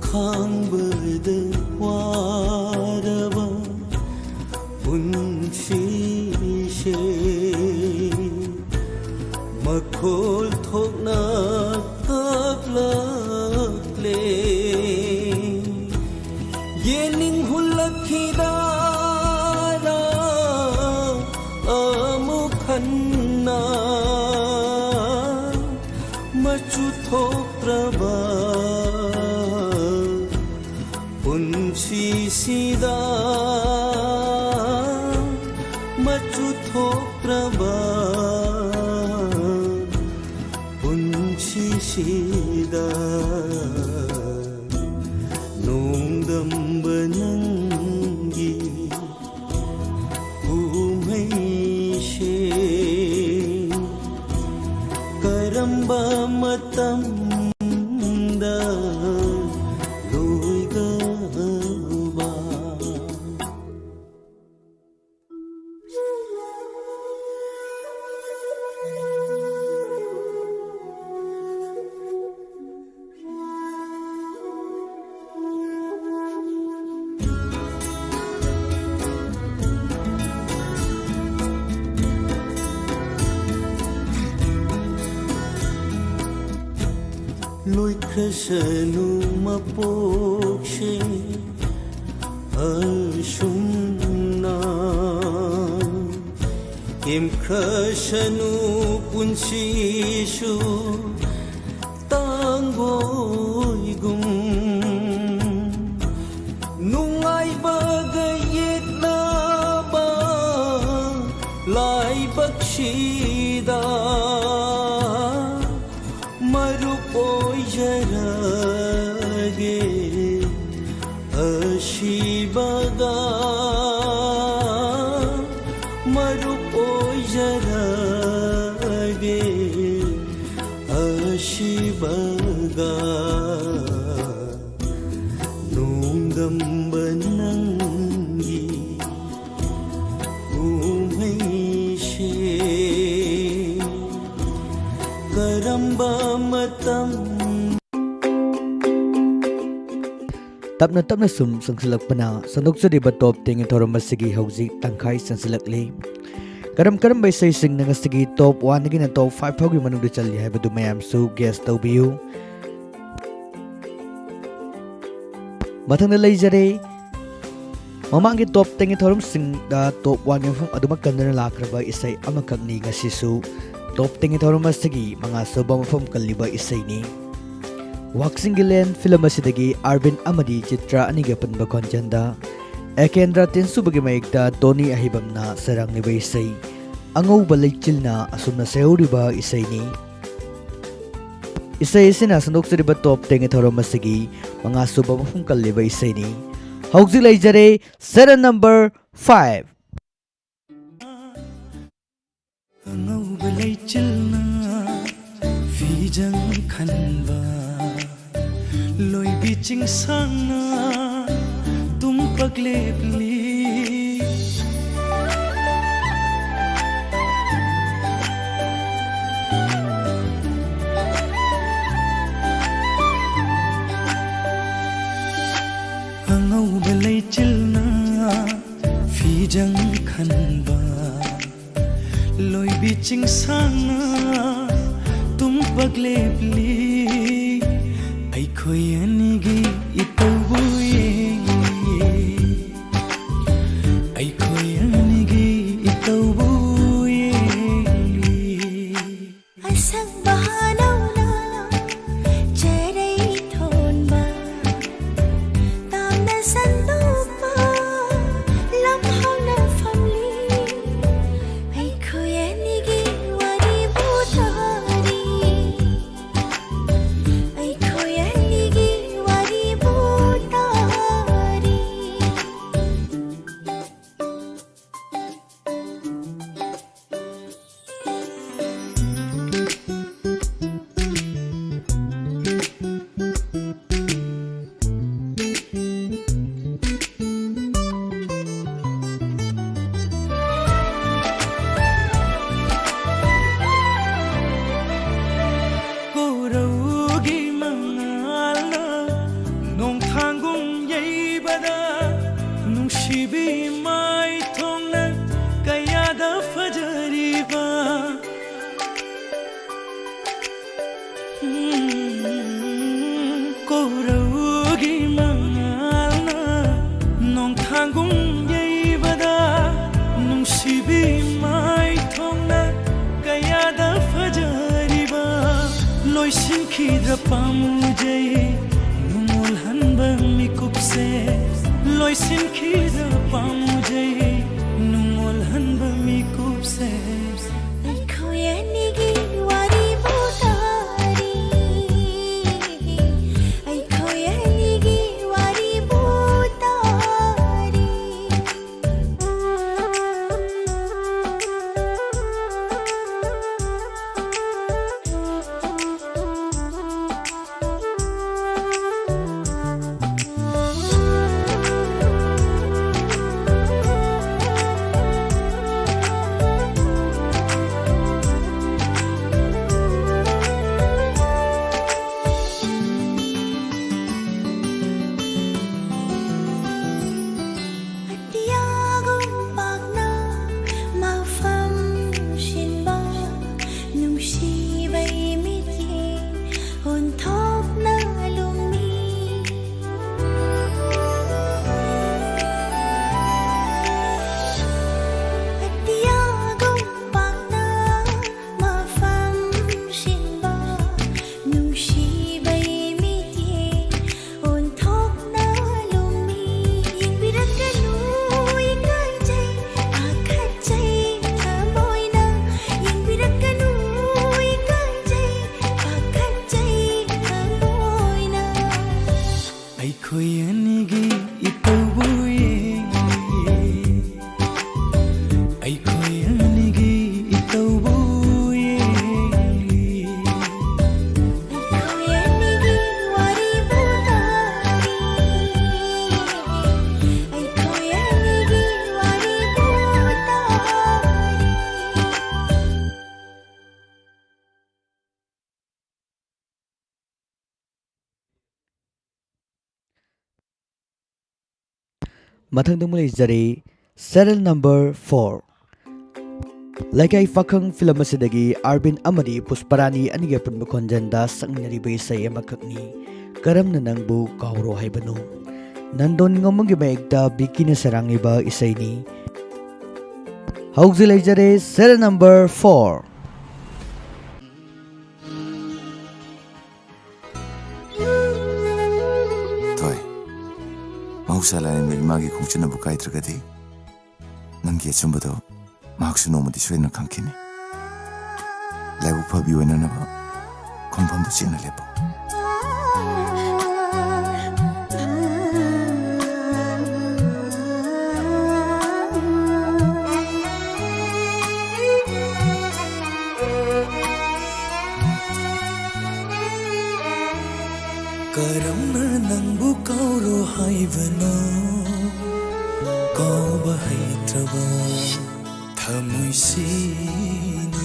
ꯈꯥꯡꯕꯗ ꯋꯥꯔꯕ ꯄꯨꯟꯁꯤꯁꯦ ꯃꯈꯣꯜ ꯊꯣꯛꯅ ꯀꯞꯂꯛꯂꯦ꯫ ꯌꯦꯡꯅꯤꯡ ꯍꯨꯜꯂꯛꯈꯤꯗꯥꯔꯥ ꯑꯃꯨꯛ ꯍꯟꯅ ꯃꯆꯨ ꯊꯣꯛꯇ꯭ꯔꯕ ꯄꯨꯟꯁꯤꯁꯤꯗ, ꯃꯆꯨ ꯊꯣꯛꯇ꯭ꯔꯕ ꯄꯨꯟꯁꯤꯁꯤꯗ ꯅꯣꯡꯗꯝꯕ ꯅꯪꯒꯤ ꯀꯨꯝꯍꯩꯁꯦ ꯀꯔꯝꯕ ꯃꯇꯝꯗ ꯂꯣꯏꯒꯗꯕ? ꯂꯣꯏꯈ꯭ꯔꯁꯅꯨ ꯃꯄꯣꯛꯁꯦ ꯑꯁꯨꯝꯅ꯫ ꯌꯦꯝꯈ꯭ꯔꯁꯅꯨ ꯄꯨꯟꯁꯤꯁꯨ ꯇꯥꯡꯒꯣꯏꯒꯨꯝ, ꯅꯨꯡꯉꯥꯏꯕꯒ ꯌꯦꯠꯅꯕ ꯂꯥꯏꯕꯛꯁꯤꯗ ꯃꯔꯨꯞ ꯑꯣꯏꯖꯔꯒꯦ꯫ ꯑꯁꯤꯕꯒ ꯃꯔꯨꯞ ꯑꯣꯏꯖꯔꯒꯦ꯫ ꯑꯁꯤꯕꯒ ꯅꯣꯡꯗꯝꯕ ꯅꯪꯒꯤ ꯀꯨꯝꯍꯩꯁꯦ ꯀꯔꯝꯕ ꯃꯇꯝ? ꯇꯞꯅ ꯇꯞꯅ ꯁꯨꯝ ꯆꯪꯁꯤꯜꯂꯛꯄꯅ ꯁꯟꯗꯣꯛꯆꯔꯤꯕ ꯇꯣꯞ ꯇꯦꯟꯒꯤ ꯊꯧꯔꯝ ꯑꯁꯤꯒꯤ ꯍꯧꯖꯤꯛ ꯇꯪꯈꯥꯏ ꯆꯪꯁꯤꯜꯂꯛꯂꯤ꯫ ꯀꯔꯝ ꯀꯔꯝꯕ ꯏꯁꯩꯁꯤꯡꯅ ꯉꯁꯤꯒꯤ ꯇꯣꯞ ꯋꯥꯟꯗꯒꯤꯅ ꯇꯣꯞ ꯐꯥꯏꯚ ꯐꯥꯎꯒꯤ ꯃꯅꯨꯡꯗ ꯆꯜꯂꯤ ꯍꯥꯏꯕꯗꯨ ꯃꯌꯥꯝꯁꯨ ꯒꯦꯁ ꯇꯧꯕꯤꯌꯨ꯫ ꯃꯊꯪꯗ ꯂꯩꯖꯔꯦ꯫ ꯃꯃꯥꯡꯒꯤ ꯇꯣꯞ ꯇꯦꯟꯒꯤ ꯊꯧꯔꯝꯁꯤꯡꯗ ꯇꯣꯞ ꯋꯥꯟꯒꯤ ꯃꯐꯝ ꯑꯗꯨꯃꯛ ꯀꯟꯗꯨꯅ ꯂꯥꯛꯈ꯭ꯔꯕ ꯏꯁꯩ ꯑꯃꯈꯛꯅꯤ꯫ ꯉꯁꯤꯁꯨ ꯇꯣꯞ ꯇꯦꯟꯒꯤ ꯊꯧꯔꯝ ꯑꯁꯤꯒꯤ ꯃꯉꯥꯁꯨꯕ ꯃꯐꯝ ꯀꯜꯂꯤꯕ ꯏꯁꯩꯅꯤ꯫ ꯋꯥꯛꯆꯤꯡꯒꯤ ꯂꯦꯟ ꯐꯤꯂꯝ ꯑꯁꯤꯗꯒꯤ ꯑꯥꯔꯕꯤꯟ ꯑꯃꯗꯤ ꯆꯤꯇ꯭ꯔꯥ ꯑꯅꯤꯒꯤ ꯑꯄꯨꯟꯕ ꯈꯣꯟꯖꯦꯜꯗ ꯑꯦꯀꯦꯟꯗ꯭ꯔ ꯇꯤꯟꯁꯨꯕꯒꯤ ꯃꯌꯦꯛꯇ ꯇꯣꯅꯤ ꯑꯍꯤꯕꯝꯅ ꯁꯩꯔꯥꯡꯂꯤꯕ ꯏꯁꯩ ꯑꯉꯧꯕ ꯂꯩꯆꯤꯜꯅ ꯑꯁꯨꯝꯅ ꯁꯩꯍꯧꯔꯤꯕ ꯏꯁꯩꯅꯤ꯫ ꯏꯁꯩ ꯑꯁꯤꯅ ꯁꯟꯗꯣꯛꯆꯔꯤꯕ ꯇꯣꯞ ꯇꯦꯟꯒꯤ ꯊꯧꯔꯝ ꯑꯁꯤꯒꯤ ꯃꯉꯥꯁꯨꯕ ꯃꯐꯝ ꯀꯜꯂꯤꯕ ꯏꯁꯩꯅꯤ꯫ ꯍꯧꯖꯤꯛ ꯂꯩꯖꯔꯦ ꯁꯦꯔꯦꯜ ꯅꯝꯕꯔ ꯐꯥꯏꯚ꯫ ꯑꯉꯧꯕ ꯂꯩꯆꯤꯜꯅ ꯐꯤꯖꯪ ꯈꯟꯕ, ꯂꯣꯏꯕꯤ ꯆꯤꯡꯁꯥꯡꯅ ꯇꯨꯝꯄꯛ ꯂꯦꯞꯂꯤ꯫ ꯑꯉꯧꯕ ꯂꯩꯆꯤꯜꯅ ꯐꯤꯖꯪ ꯈꯟꯕ, ꯂꯣꯏꯕꯤ ꯆꯤꯡꯁꯥꯡꯅ ꯇꯨꯝꯄꯛ ꯂꯦꯞꯂꯤ꯫ ꯑꯩꯈꯣꯏ ꯑꯅꯤꯒꯤ ꯏꯇꯧꯕꯨ ꯌꯦꯡꯂꯤ꯫ ꯑꯩꯈꯣꯏ ꯑꯅꯤꯒꯤ ꯏꯇꯧꯕꯨ ꯂꯣꯏꯁꯤꯟꯈꯤꯗ꯭ꯔ ꯄꯥꯝꯃꯨꯖꯩ ꯅꯨꯡꯉꯣꯜꯍꯟꯕ ꯃꯤꯀꯨꯞꯁꯦ, ꯂꯣꯏꯁꯤꯟꯈꯤꯗ꯭ꯔ ꯄꯥꯝꯃꯨꯖꯩ ꯅꯨꯡꯉꯣꯜꯍꯟꯕ ꯃꯤꯀꯨꯞꯁꯦ꯫ ꯑꯩꯈꯣꯏ ꯑꯅꯤꯒꯤ ꯋꯥꯔꯤꯕꯨ ꯇꯥꯔꯤ, ꯑꯩꯈꯣꯏ ꯑꯅꯤꯒꯤ ꯋꯥꯔꯤꯕꯨ ꯇꯥꯔꯤ꯫ ꯑꯇꯤꯌꯥꯒꯨꯝ ꯄꯥꯛꯅ ꯃꯐꯝ ꯁꯤꯟꯕ ꯅꯨꯡꯁꯤꯕꯩ ꯃꯤꯠꯌꯦꯡ ꯑꯣꯟꯊꯣꯛꯅ ꯂꯨꯝꯃꯤ꯫ ꯑꯇꯤꯌꯥꯒꯨꯝ ꯄꯥꯛꯅ ꯃꯐꯝ ꯁꯤꯟꯕ ꯅꯨꯡꯁꯤꯕꯩ ꯃꯤꯠꯌꯦꯡ ꯑꯣꯟꯊꯣꯛꯅ ꯂꯨꯝꯃꯤ꯫ ꯌꯦꯡꯕꯤꯔꯛꯀꯅꯨ, ꯏꯀꯥꯏꯖꯩ, ꯄꯥꯈꯠꯆꯩ ꯊꯃꯣꯏꯅ꯫ ꯌꯦꯡꯕꯤꯔꯛꯀꯅꯨ, ꯏꯀꯥꯏꯖꯩ, ꯄꯥꯈꯠꯆꯩ ꯊꯃꯣꯏꯅ꯫ ꯑꯩꯈꯣꯏ ꯑꯅꯤꯒꯤ ꯏꯇꯧꯕꯨ ꯌꯦꯡꯂꯤ, ꯑꯩꯈꯣꯏ ꯑꯅꯤꯒꯤ ꯏꯇꯧꯕꯨ ꯌꯦꯡꯂꯤ꯫ ꯑꯩꯈꯣꯏ ꯑꯅꯤꯒꯤ ꯋꯥꯔꯤꯕꯨ ꯇꯥꯔꯤ, ꯑꯩꯈꯣꯏ ꯑꯅꯤꯒꯤ ꯋꯥꯔꯤꯕꯨ ꯇꯥꯔꯤ꯫ ꯃꯊꯪꯗ ꯑꯃꯨꯛ ꯂꯩꯖꯔꯤ serial number four꯫ ꯂꯩꯀꯥꯏ ꯄꯥꯈꯪ ꯐꯤꯂꯝ ꯑꯁꯤꯗꯒꯤ ꯑꯥꯔꯕꯤꯟ ꯑꯃꯗꯤ ꯄꯨꯁꯄꯔꯥꯅꯤ ꯑꯅꯤꯒꯤ ꯑꯄꯨꯟꯕ ꯈꯣꯟꯖꯦꯜꯗ ꯁꯛꯃꯤꯟꯅꯔꯤꯕ ꯏꯁꯩ ꯑꯃꯈꯛꯅꯤ, ꯀꯔꯝꯅ ꯅꯪꯕꯨ ꯀꯥꯎꯔꯣ ꯍꯥꯏꯕꯅꯣ꯫ ꯅꯟꯗꯣꯟ ꯉꯣꯃꯪꯒꯤ ꯃꯌꯦꯛꯇ ꯕꯤꯀꯤꯅ ꯁꯩꯔꯥꯡꯂꯤꯕ ꯏꯁꯩꯅꯤ꯫ ꯍꯧꯖꯤꯛ ꯂꯩꯖꯔꯦ serial number four꯫ ꯅꯨꯡꯁꯥ ꯂꯥꯏꯔꯦꯝꯕꯤ ꯏꯃꯥꯒꯤ ꯈꯣꯡꯆꯠꯅꯕꯨ ꯀꯥꯏꯗ꯭ꯔꯒꯗꯤ, ꯅꯪꯒꯤ ꯑꯆꯨꯝꯕꯗꯣ ꯃꯍꯥꯛꯁꯨ ꯅꯣꯡꯃꯗꯤ ꯁꯣꯏꯗꯅ ꯈꯪꯈꯤꯅꯤ꯫ ꯂꯥꯏꯕꯛ ꯐꯕꯤ ꯑꯣꯏꯅꯅꯕ ꯈꯣꯡꯐꯝꯗ ꯆꯦꯠꯅ ꯂꯦꯞꯄꯨ꯫ ꯀꯔꯝꯅ ꯅꯪꯕꯨ ꯀꯥꯎꯔꯣ ꯍꯥꯏꯕꯅꯣ? ꯀꯥꯎꯕ ꯍꯩꯇ꯭ꯔꯕ ꯊꯃꯣꯏꯁꯤꯅ꯫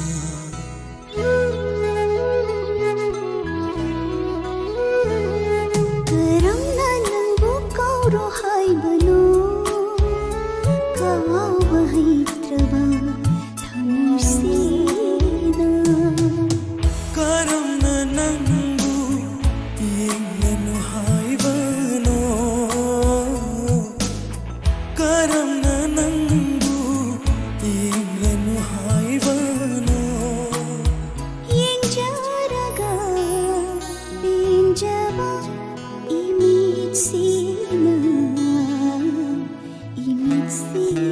ꯀꯔꯝꯅ ꯅꯪꯕꯨ ꯀꯥꯎꯔꯣ ꯍꯥꯏꯕꯅꯣ? ꯀꯥꯎꯕ ꯍꯩꯇ꯭ꯔꯕ ꯊꯃꯣꯏꯁꯤꯅ꯫ ꯀꯔꯝꯅ ꯅꯪꯕꯨ ꯌꯦꯡꯂꯅꯨ ꯍꯥꯏꯕꯅꯣ? ꯀꯔꯝꯅ ꯅꯪꯕꯨ ꯌꯦꯡꯂꯅꯨ ꯍꯥꯏꯕꯅꯣ? ꯌꯦꯡꯖꯔꯒ ꯄꯦꯟꯖꯕ ꯏꯃꯤꯠꯁꯤꯅ, ꯏꯃꯤꯠꯁꯤꯅ꯫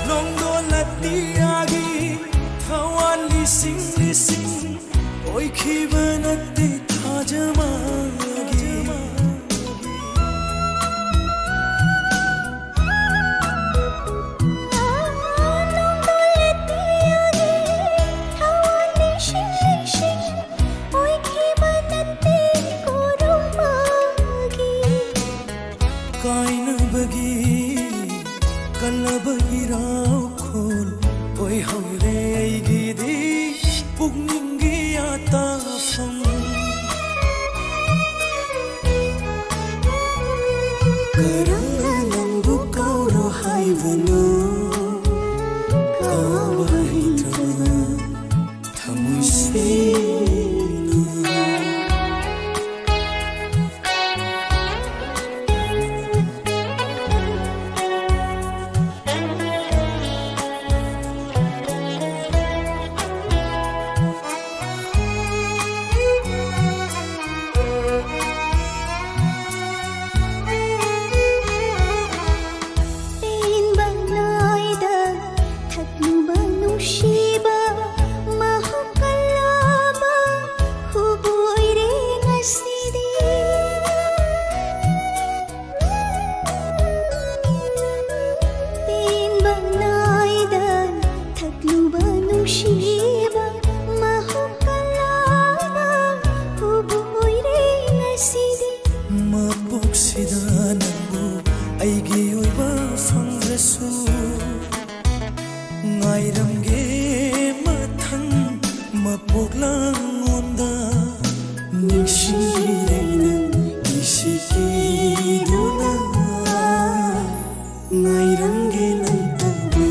ꯅꯣꯡꯗꯣꯜ ꯑꯇꯤꯌꯥꯒꯤ ꯊꯋꯥꯟ ꯂꯤꯁꯤꯡ ꯂꯤꯁꯤꯡ ꯑꯣꯏꯈꯤꯕ ꯅꯠꯇꯦ ꯊꯥꯖꯃꯒꯤ꯫ ꯀꯥꯏꯅꯕꯒꯤ ꯀꯜꯂꯕ ꯏꯔꯥꯎꯈꯣꯜ ꯑꯣꯏꯍꯧꯔꯦ ꯑꯩꯒꯤꯗꯤ ꯄꯨꯛꯅꯤꯡꯒꯤ ꯑꯇꯥꯐꯝ꯫ ꯀꯔꯝꯅ ꯅꯪꯕꯨ ꯀꯧꯔꯣ ꯍꯥꯏꯕꯅꯣ? ꯀꯧꯕ ꯍꯩꯇ꯭ꯔꯕ ꯊꯃꯣꯏꯁꯤꯅ꯫ ꯄꯦꯟꯕ ꯅꯥꯏꯗ ꯊꯛꯂꯨꯕ ꯅꯨꯡꯁꯤꯕ ꯃꯍꯨꯠ ꯀꯜꯂꯕ ꯈꯨꯕꯨ ꯑꯣꯏꯔꯦ ꯉꯁꯤꯗꯤ꯫ ꯄꯦꯟꯕ ꯅꯥꯏꯗ ꯊꯛꯂꯨꯕ ꯅꯨꯡꯁꯤꯕ ꯃꯍꯨꯠ ꯀꯜꯂꯕ ꯈꯨꯕꯨ ꯑꯣꯏꯔꯦ ꯉꯁꯤꯗꯤ꯫ ꯃꯄꯣꯛꯁꯤꯗ ꯅꯪꯕꯨ ꯑꯩꯒꯤ ꯑꯣꯏꯕ ꯐꯪꯗ꯭ꯔꯁꯨ, ꯉꯥꯏꯔꯝꯒꯦ ꯃꯊꯪ ꯃꯄꯣꯛ ꯂꯥꯡꯉꯣꯟꯗ꯫ ꯅꯤꯡꯁꯤꯡꯕꯤꯔꯦ ꯅꯪ ꯏꯁꯤꯀꯤꯗꯨꯅ, ꯉꯥꯏꯔꯝꯒꯦ ꯅꯪꯇꯕꯨ꯫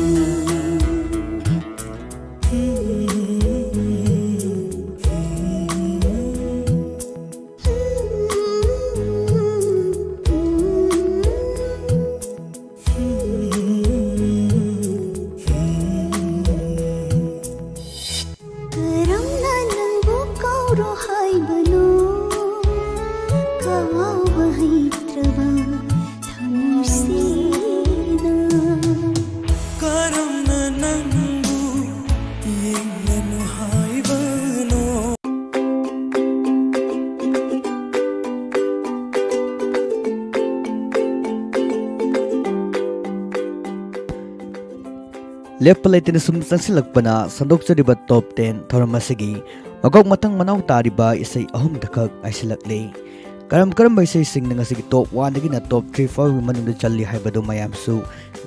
ꯀꯔꯝꯅ ꯅꯪꯕꯨ ꯀꯧꯔꯣ ꯍꯥꯏꯕꯅꯣ? ꯀꯧꯕ ꯍꯩꯇ꯭ꯔꯕ ꯊꯃꯣꯏꯁꯤꯗ꯫ ꯀꯔꯝꯅ ꯅꯪꯕꯨ ꯌꯦꯡꯂꯅꯨ ꯍꯥꯏꯕꯅꯣ? ꯂꯦꯞꯄ ꯂꯩꯇꯅ ꯁꯨꯝ ꯆꯪꯁꯤꯜꯂꯛꯄꯅ ꯁꯟꯗꯣꯛꯆꯔꯤꯕ ꯇꯣꯞ ꯇꯦꯟ ꯊꯧꯔꯝ ꯑꯁꯤꯒꯤ ꯃꯀꯣꯛ ꯃꯊꯪ ꯃꯅꯥꯎ ꯇꯥꯔꯤꯕ ꯏꯁꯩ ꯑꯍꯨꯝꯗꯈꯛ ꯉꯥꯏꯁꯤꯜꯂꯛꯂꯤ꯫ ꯀꯔꯝ ꯀꯔꯝꯕ ꯏꯁꯩꯁꯤꯡꯅ ꯉꯁꯤꯒꯤ ꯇꯣꯞ ꯋꯥꯟꯗꯒꯤꯅ ꯇꯣꯞ ꯊ꯭ꯔꯤ ꯐꯥꯎꯒꯤ ꯃꯅꯨꯡꯗ ꯆꯜꯂꯤ ꯍꯥꯏꯕꯗꯨ ꯃꯌꯥꯝꯁꯨ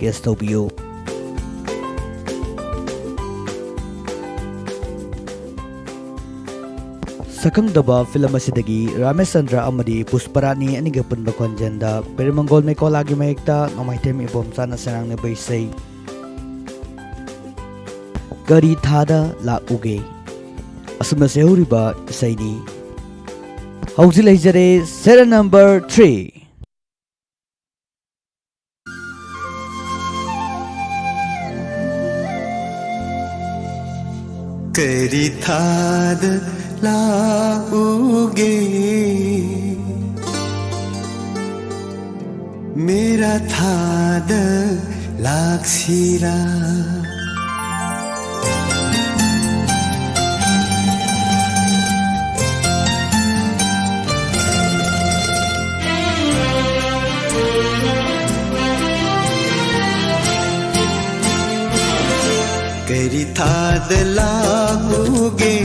ꯒꯦꯁ ꯇꯧꯕꯤꯌꯨ꯫ ꯁꯛꯈꯪꯗꯕ ꯐꯤꯂꯝ ꯑꯁꯤꯗꯒꯤ ꯔꯥꯃꯦꯁ ꯆꯟꯗ꯭ꯔ ꯑꯃꯗꯤ ꯄꯨꯁꯄꯔꯥꯅꯤ ꯑꯅꯤꯒꯤ ꯑꯄꯨꯟꯕ ꯈꯣꯟꯖꯦꯜꯗ ꯄꯦꯔꯨꯃꯪꯒꯣꯜ ꯃꯩꯀꯣꯂꯥꯒꯤ ꯃꯌꯦꯛꯇ ꯅꯣꯡꯃꯥꯏꯊꯦꯝ ꯏꯕꯣꯝꯆꯥꯅ ꯁꯩꯉꯥꯡꯅꯕ ꯏꯁꯩ ꯀꯔꯤ ꯊꯥꯗ ꯂꯥꯛꯎꯒꯦ? ꯑꯁꯨꯝꯅ ꯁꯦꯍꯧꯔꯤꯕ ꯏꯁꯩꯅꯤ꯫ ꯍꯧꯖꯤꯛ ꯂꯩꯖꯔꯦ serial number three꯫ ꯀꯔꯤ ꯊꯥꯗ ꯂꯥꯛꯎꯒꯦ? ꯃꯦꯔꯥ ꯊꯥꯗ ꯂꯥꯛꯁꯤꯔꯥ? ꯀꯔꯤ ꯊꯥꯗ ꯂꯥꯛꯎꯒꯦ?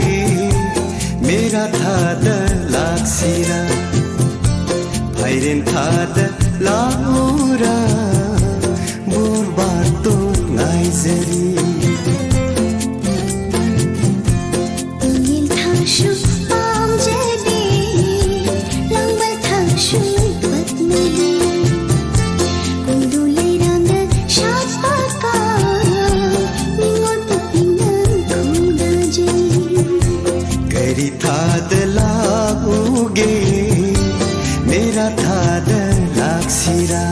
ꯃꯦꯔꯥ ꯊꯥꯗ ꯂꯥꯛꯁꯤꯔꯥ? ꯐꯥꯏꯔꯦꯟ ꯊꯥꯗ ꯂꯥꯛꯎꯔꯥ? ꯕꯣꯔꯕꯥꯇꯣꯟ ꯉꯥꯏꯖꯔꯤ꯫ ꯇꯨꯂꯤꯜ ꯊꯥꯡꯁꯨ ꯄꯥꯝꯖꯗꯦ, ꯂꯥꯡꯕꯜ ꯊꯥꯡꯁꯨ ꯄꯠꯃꯅꯤ꯫ ꯀꯣꯏꯔꯨ ꯂꯩꯔꯥꯡꯗ ꯁꯥꯠꯄ ꯀꯥ, ꯅꯤꯉꯣꯜ ꯄꯨꯛꯅꯤꯡꯅ ꯈꯣꯏꯗꯥꯖꯩ꯫ ꯀꯔꯤ ꯊꯥꯗ ꯂꯥꯛꯎꯒꯦ? ꯃꯦꯔꯥ ꯊꯥꯗ ꯂꯥꯛꯁꯤꯔꯥ?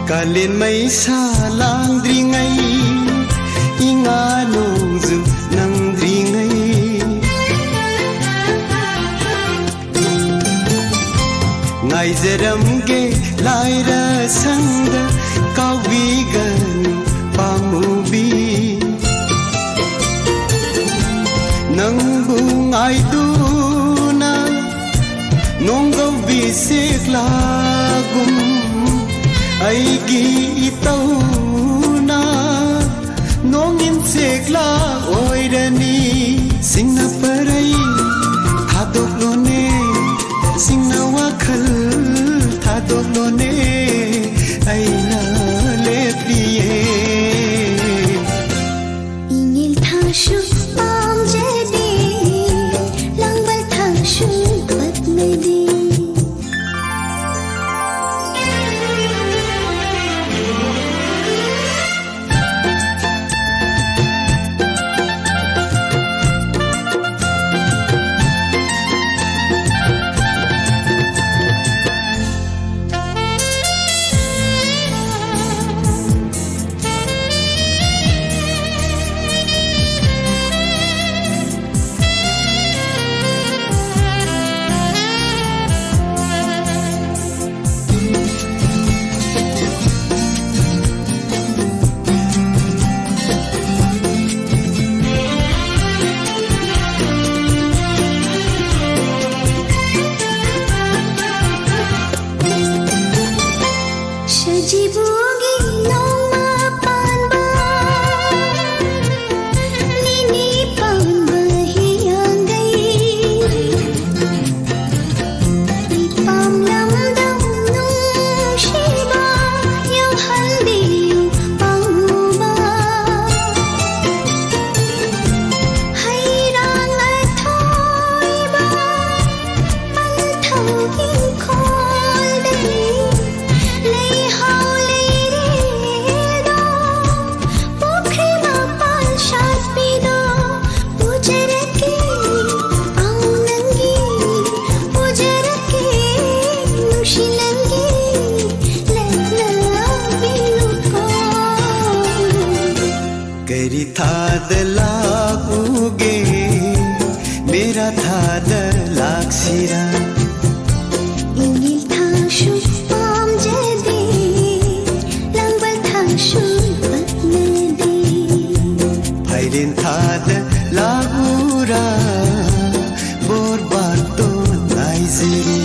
ꯀꯥꯂꯦꯟ ꯃꯩꯁꯥ ꯂꯥꯡꯗ꯭ꯔꯤꯉꯩ, ꯏꯉꯥ ꯅꯣꯡꯖꯨ ꯅꯪꯗ꯭ꯔꯤꯉꯩ, ꯉꯥꯏꯖꯔꯝꯒꯦ ꯂꯥꯏꯔ ꯁꯪꯗ, ꯀꯥꯎꯕꯤꯒꯅꯨ ꯄꯥꯝꯃꯨꯕꯤ꯫ ꯅꯪꯕꯨ ꯉꯥꯏꯗꯨꯅ ꯅꯣꯡꯒꯧꯕꯤ ꯁꯦꯛꯂꯥꯒꯨꯝ ꯑꯩꯒꯤ ꯏꯇꯧꯅ ꯅꯣꯡꯏꯟꯁꯦꯛꯂꯥ ꯑꯣꯏꯔꯅꯤ꯫ ꯁꯤꯡꯅ ꯄꯔꯩ ꯊꯥꯗꯣꯛꯂꯣꯅꯦ, ꯁꯤꯡꯅ ꯋꯥꯈꯜ ꯊꯥꯗꯣꯛꯂꯣꯅꯦ, ꯑꯩꯅ ꯂꯦꯞꯂꯤꯌꯦ꯫ ꯏꯉꯤꯜ ꯊꯥꯁꯨ ꯄꯥꯝꯖꯗꯦ, ꯂꯥꯡꯕꯜ ꯊꯥꯁꯨ ꯄꯛꯅꯗꯦ꯫ ꯁꯖꯤꯕꯨꯒꯤ ꯅꯣꯡꯃ ꯄꯥꯟꯕ, ꯅꯤꯅꯤ ꯄꯥꯟꯕ ꯍꯤꯌꯥꯡꯒꯩ꯫ ꯏꯄꯥꯝ ꯂꯝꯗꯝ ꯅꯨꯡꯁꯤꯕ ꯌꯧꯍꯟꯕꯤꯌꯨ ꯄꯥꯝꯃꯨꯕ꯫ ꯍꯩꯔꯥꯡ ꯑꯊꯣꯏꯕ ꯄꯟꯊꯧ ꯏꯪꯈꯣꯜꯗꯒꯤ ꯂꯩꯍꯥꯎ ꯂꯩꯔꯦꯜꯗꯣ ꯄꯨꯈ꯭ꯔꯤ ꯃꯄꯥꯜ ꯁꯥꯠꯄꯤꯗꯣ ꯄꯨꯖꯔꯛꯀꯦ, ꯑꯧ ꯅꯪꯒꯤ ꯄꯨꯖꯔꯛꯀꯦ, ꯅꯨꯡꯁꯤ ꯅꯪꯒꯤ ꯂꯛꯅꯕꯤꯌꯨꯀꯣ꯫ ꯀꯔꯤ ꯊꯥꯗ ꯂꯥꯛꯎꯒꯦ, ꯃꯦꯔꯥ ꯊꯥꯗ ꯂꯥꯛꯁꯤꯔꯥ? ꯏꯉꯤꯜ ꯊꯥꯁꯨ ꯄꯥꯝꯖꯗꯦ, ꯂꯥꯡꯕꯜ ꯊꯥꯁꯨ ꯄꯛꯅꯗꯦ꯫ ꯐꯥꯏꯔꯦꯟ ꯊꯥꯗ ꯂꯥꯛꯎꯔꯥ, ꯕꯣꯔꯕꯥꯇꯣꯟ ꯉꯥꯏꯖꯔꯤ꯫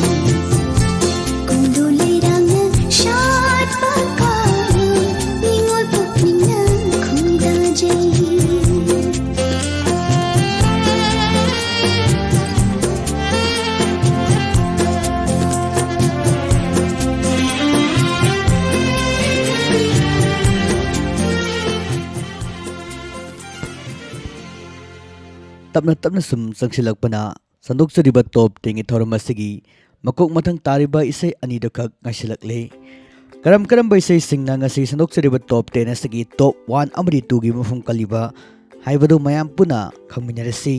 ꯀꯨꯝꯗꯣ ꯂꯩꯔꯥꯡꯅ ꯁꯥꯠꯄ ꯇꯞꯅ ꯇꯞꯅ ꯁꯨꯝ ꯆꯪꯁꯤꯜꯂꯛꯄꯅ ꯁꯟꯗꯣꯛꯆꯔꯤꯕ ꯇꯣꯞ ꯇꯦꯟꯒꯤ ꯊꯧꯔꯝ ꯑꯁꯤꯒꯤ ꯃꯀꯣꯛ ꯃꯊꯪ ꯇꯥꯔꯤꯕ ꯏꯁꯩ ꯑꯅꯤꯗꯨꯈꯛ ꯉꯥꯏꯁꯤꯜꯂꯛꯂꯦ꯫ ꯀꯔꯝ ꯀꯔꯝꯕ ꯏꯁꯩꯁꯤꯡꯅ ꯉꯁꯤ ꯁꯟꯗꯣꯛꯆꯔꯤꯕ ꯇꯣꯞ ꯇꯦꯟ ꯑꯁꯤꯒꯤ ꯇꯣꯞ ꯋꯥꯟ ꯑꯃꯗꯤ ꯇꯨꯒꯤ ꯃꯐꯝ ꯀꯜꯂꯤꯕ ꯍꯥꯏꯕꯗꯨ ꯃꯌꯥꯝ ꯄꯨꯟꯅ ꯈꯪꯃꯤꯟꯅꯔꯁꯤ꯫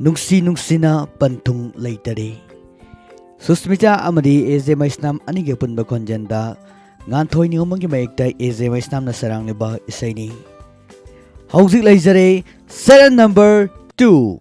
ꯅꯨꯡꯁꯤ ꯅꯨꯡꯁꯤꯅ ꯄꯟꯊꯨꯡ ꯂꯩꯇꯔꯦ꯫ ꯁꯨꯁꯃꯤꯇꯥ ꯑꯃꯗꯤ ꯑꯦ ꯖꯦ ꯃꯩꯁꯅꯥꯝ ꯑꯅꯤꯒꯤ ꯑꯄꯨꯟꯕ ꯈꯣꯟꯖꯦꯜꯗ ꯉꯥꯟꯊꯣꯏ ꯅꯤꯉꯣꯝꯕꯝꯒꯤ ꯃꯌꯦꯛꯇ ꯑꯦ ꯖꯦ ꯃꯩꯁꯅꯥꯝꯅ ꯁꯩꯔꯥꯡꯂꯤꯕ ꯏꯁꯩꯅꯤ꯫ ꯍꯧꯖꯤꯛ ꯂꯩꯖꯔꯦ serial number two꯫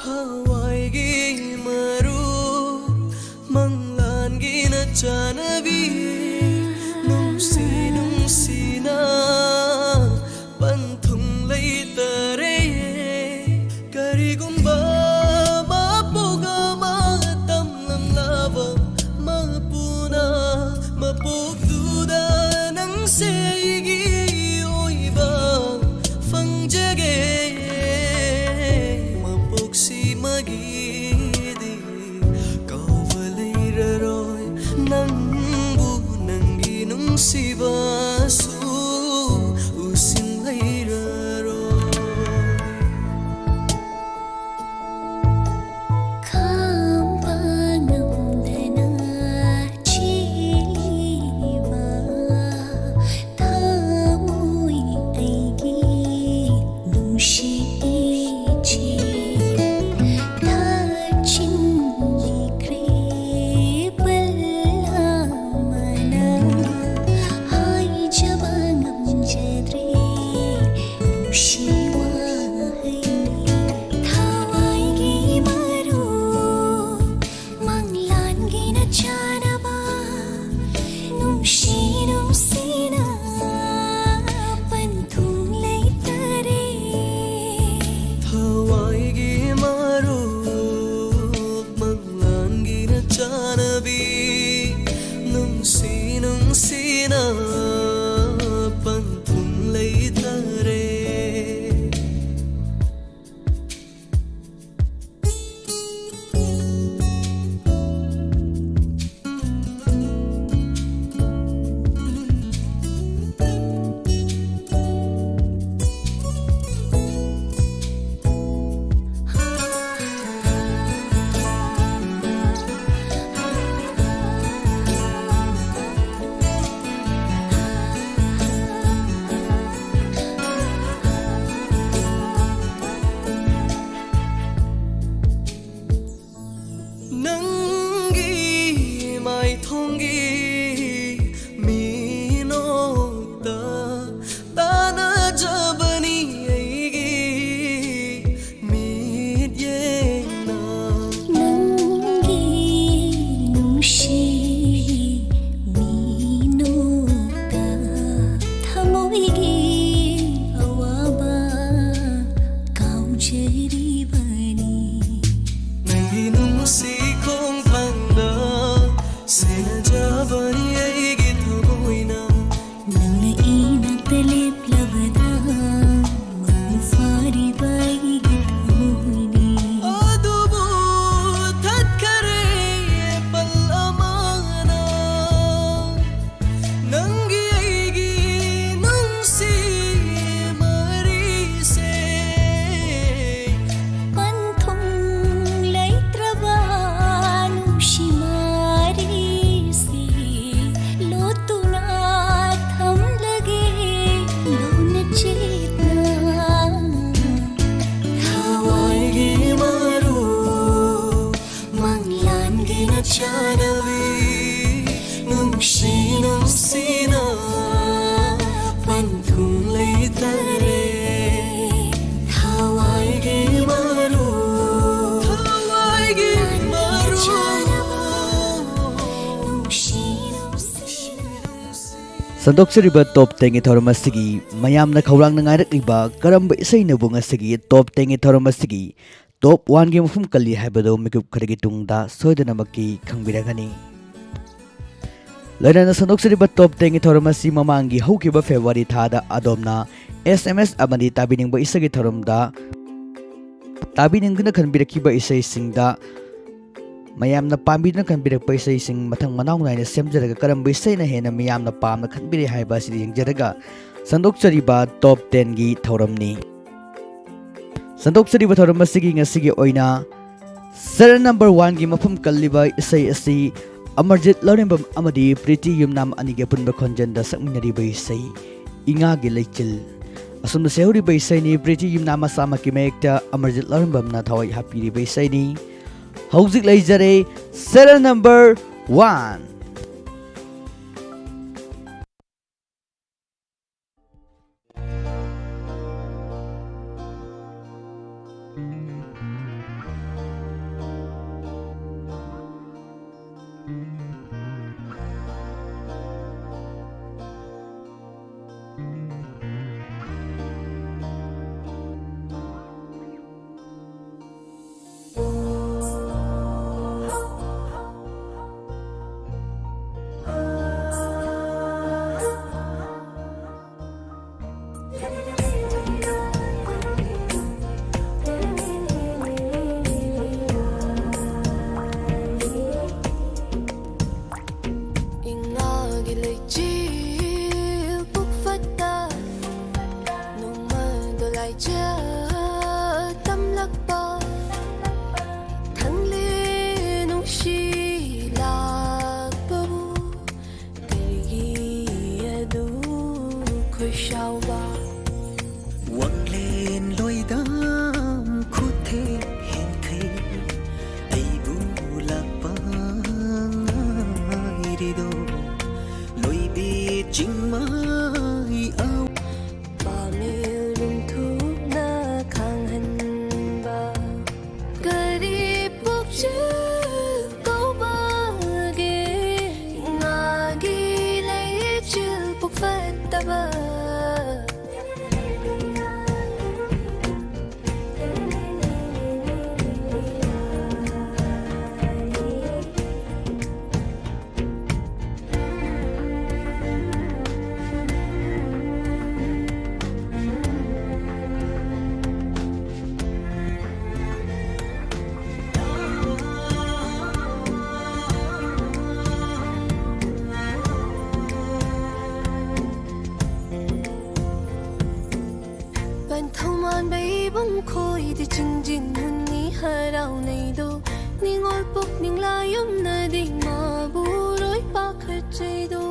ꯊꯋꯥꯏꯒꯤ ꯃꯔꯨꯞ, ꯃꯪꯂꯥꯟꯒꯤ ꯅꯆꯥꯅꯕꯤ, ꯅꯨꯡꯁꯤ ꯅꯨꯡꯁꯤꯅ ꯄꯟꯊꯨꯡ ꯂꯩꯇꯔꯦ꯫ ꯀꯔꯤꯒꯨꯝꯕ ꯃꯄꯣꯛ ꯑꯃ ꯇꯝꯂꯝꯂꯕ ꯃꯄꯨꯅ ꯃꯄꯣꯛꯇꯨꯗ ꯅꯪꯁꯦ ꯑꯩꯒꯤ ꯑꯣꯏꯕ ꯐꯪꯖꯒꯦ꯫ ꯃꯄꯣꯛꯁꯤꯃꯒꯤꯗꯤ ꯀꯥꯎꯕ ꯂꯩꯔꯔꯣꯏ ꯅꯪꯕꯨ ꯆꯥꯅꯕꯤ ꯅꯨꯡꯁꯤ ꯅꯨꯡꯁꯤꯅ ꯄꯟꯊꯨꯡ ꯂꯩꯇꯔꯦ꯫ ꯊꯋꯥꯏꯒꯤ ꯃꯔꯨꯞ, ꯊꯋꯥꯏꯒꯤ ꯃꯔꯨꯞ, ꯅꯨꯡꯁꯤ ꯅꯨꯡꯁꯤꯅ ꯁꯟꯗꯣꯛꯆꯔꯤꯕ ꯇꯣꯞ ꯇꯦꯟꯒꯤ ꯊꯧꯔꯝ ꯑꯁꯤꯒꯤ ꯃꯌꯥꯝꯅ ꯈꯧꯔꯥꯡꯅ ꯉꯥꯏꯔꯛꯂꯤꯕ ꯀꯔꯝꯕ ꯏꯁꯩꯅꯕꯨ ꯉꯁꯤꯒꯤ ꯇꯣꯞ ꯇꯦꯟꯒꯤ ꯊꯧꯔꯝ ꯑꯁꯤꯒꯤ ꯇꯣꯞ ꯋꯥꯟꯒꯤ ꯃꯐꯝ ꯀꯜꯂꯤ ꯍꯥꯏꯕꯗꯨ ꯃꯤꯀꯨꯞ ꯈꯔꯒꯤ ꯇꯨꯡꯗ ꯁꯣꯏꯗꯅꯃꯛꯀꯤ ꯈꯪꯕꯤꯔꯒꯅꯤ꯫ ꯂꯣꯏꯅꯅ ꯁꯟꯗꯣꯛꯆꯔꯤꯕ ꯇꯣꯞ ꯇꯦꯟꯒꯤ ꯊꯧꯔꯝ ꯑꯁꯤ ꯃꯃꯥꯡꯒꯤ ꯍꯧꯈꯤꯕ ꯐꯦꯕ꯭ꯔꯨꯋꯥꯔꯤ ꯊꯥꯗ ꯑꯗꯣꯝꯅ ꯑꯦꯁ ꯑꯦꯝ ꯑꯦꯁ ꯑꯃꯗꯤ ꯇꯥꯕꯤꯅꯤꯡꯕ ꯏꯁꯩꯒꯤ ꯊꯧꯔꯝꯗ ꯇꯥꯕꯤꯅꯤꯡꯗꯨꯅ ꯈꯟꯕꯤꯔꯛꯈꯤꯕ ꯏꯁꯩꯁꯤꯡꯗ ꯃꯌꯥꯝꯅ ꯄꯥꯝꯕꯤꯗꯨꯅ ꯈꯟꯕꯤꯔꯛꯄ ꯏꯁꯩꯁꯤꯡ ꯃꯊꯪ ꯃꯅꯥꯎ ꯅꯥꯏꯅ ꯁꯦꯝꯖꯔꯒ ꯀꯔꯝꯕ ꯏꯁꯩꯅ ꯍꯦꯟꯅ ꯃꯤꯌꯥꯝꯅ ꯄꯥꯝꯅ ꯈꯟꯕꯤꯔꯦ ꯍꯥꯏꯕ ꯑꯁꯤ ꯌꯦꯡꯖꯔꯒ ꯁꯟꯗꯣꯛꯆꯔꯤꯕ ꯇꯣꯞ ꯇꯦꯟꯒꯤ ꯊꯧꯔꯝꯅꯤ꯫ ꯁꯟꯗꯣꯛꯆꯔꯤꯕ ꯊꯧꯔꯝ ꯑꯁꯤꯒꯤ ꯉꯁꯤꯒꯤ ꯑꯣꯏꯅ ꯁꯦꯔꯦꯜ ꯅꯝꯕꯔ ꯋꯥꯟꯒꯤ ꯃꯐꯝ ꯀꯜꯂꯤꯕ ꯏꯁꯩ ꯑꯁꯤ ꯑꯃꯔꯖꯤꯠ ꯂꯧꯔꯦꯝꯕꯝ ꯑꯃꯗꯤ ꯄ꯭ꯔꯤꯇꯤ ꯌꯨꯝꯅꯥꯝ ꯑꯅꯤꯒꯤ ꯑꯄꯨꯟꯕ ꯈꯣꯟꯖꯦꯜꯗ ꯁꯛꯃꯤꯟꯅꯔꯤꯕ ꯏꯁꯩ ꯏꯉꯥꯒꯤ ꯂꯩꯆꯤꯜ ꯑꯁꯨꯝꯅ ꯁꯩꯍꯧꯔꯤꯕ ꯏꯁꯩꯅꯤ꯫ ꯄ꯭ꯔꯤꯇꯤ ꯌꯨꯝꯅꯥꯝ ꯃꯁꯥꯃꯛꯀꯤ ꯃꯌꯦꯛꯇ ꯑꯃꯔꯖꯤꯠ ꯂꯧꯔꯦꯝꯕꯝꯅ ꯊꯋꯥꯏ ꯍꯥꯞꯄꯤꯔꯤꯕ ꯏꯁꯩꯅꯤ꯫ ꯍꯧꯖꯤꯛ ꯂꯩꯖꯔꯦ ꯁꯦꯔꯦꯜ ꯅꯝꯕꯔ ꯋꯥꯟ꯫ ꯂꯥꯏꯌꯨꯝꯅꯗꯤ ꯃꯥꯕꯨ ꯂꯣꯏ ꯄꯥꯈꯠꯆꯩꯗꯣ꯫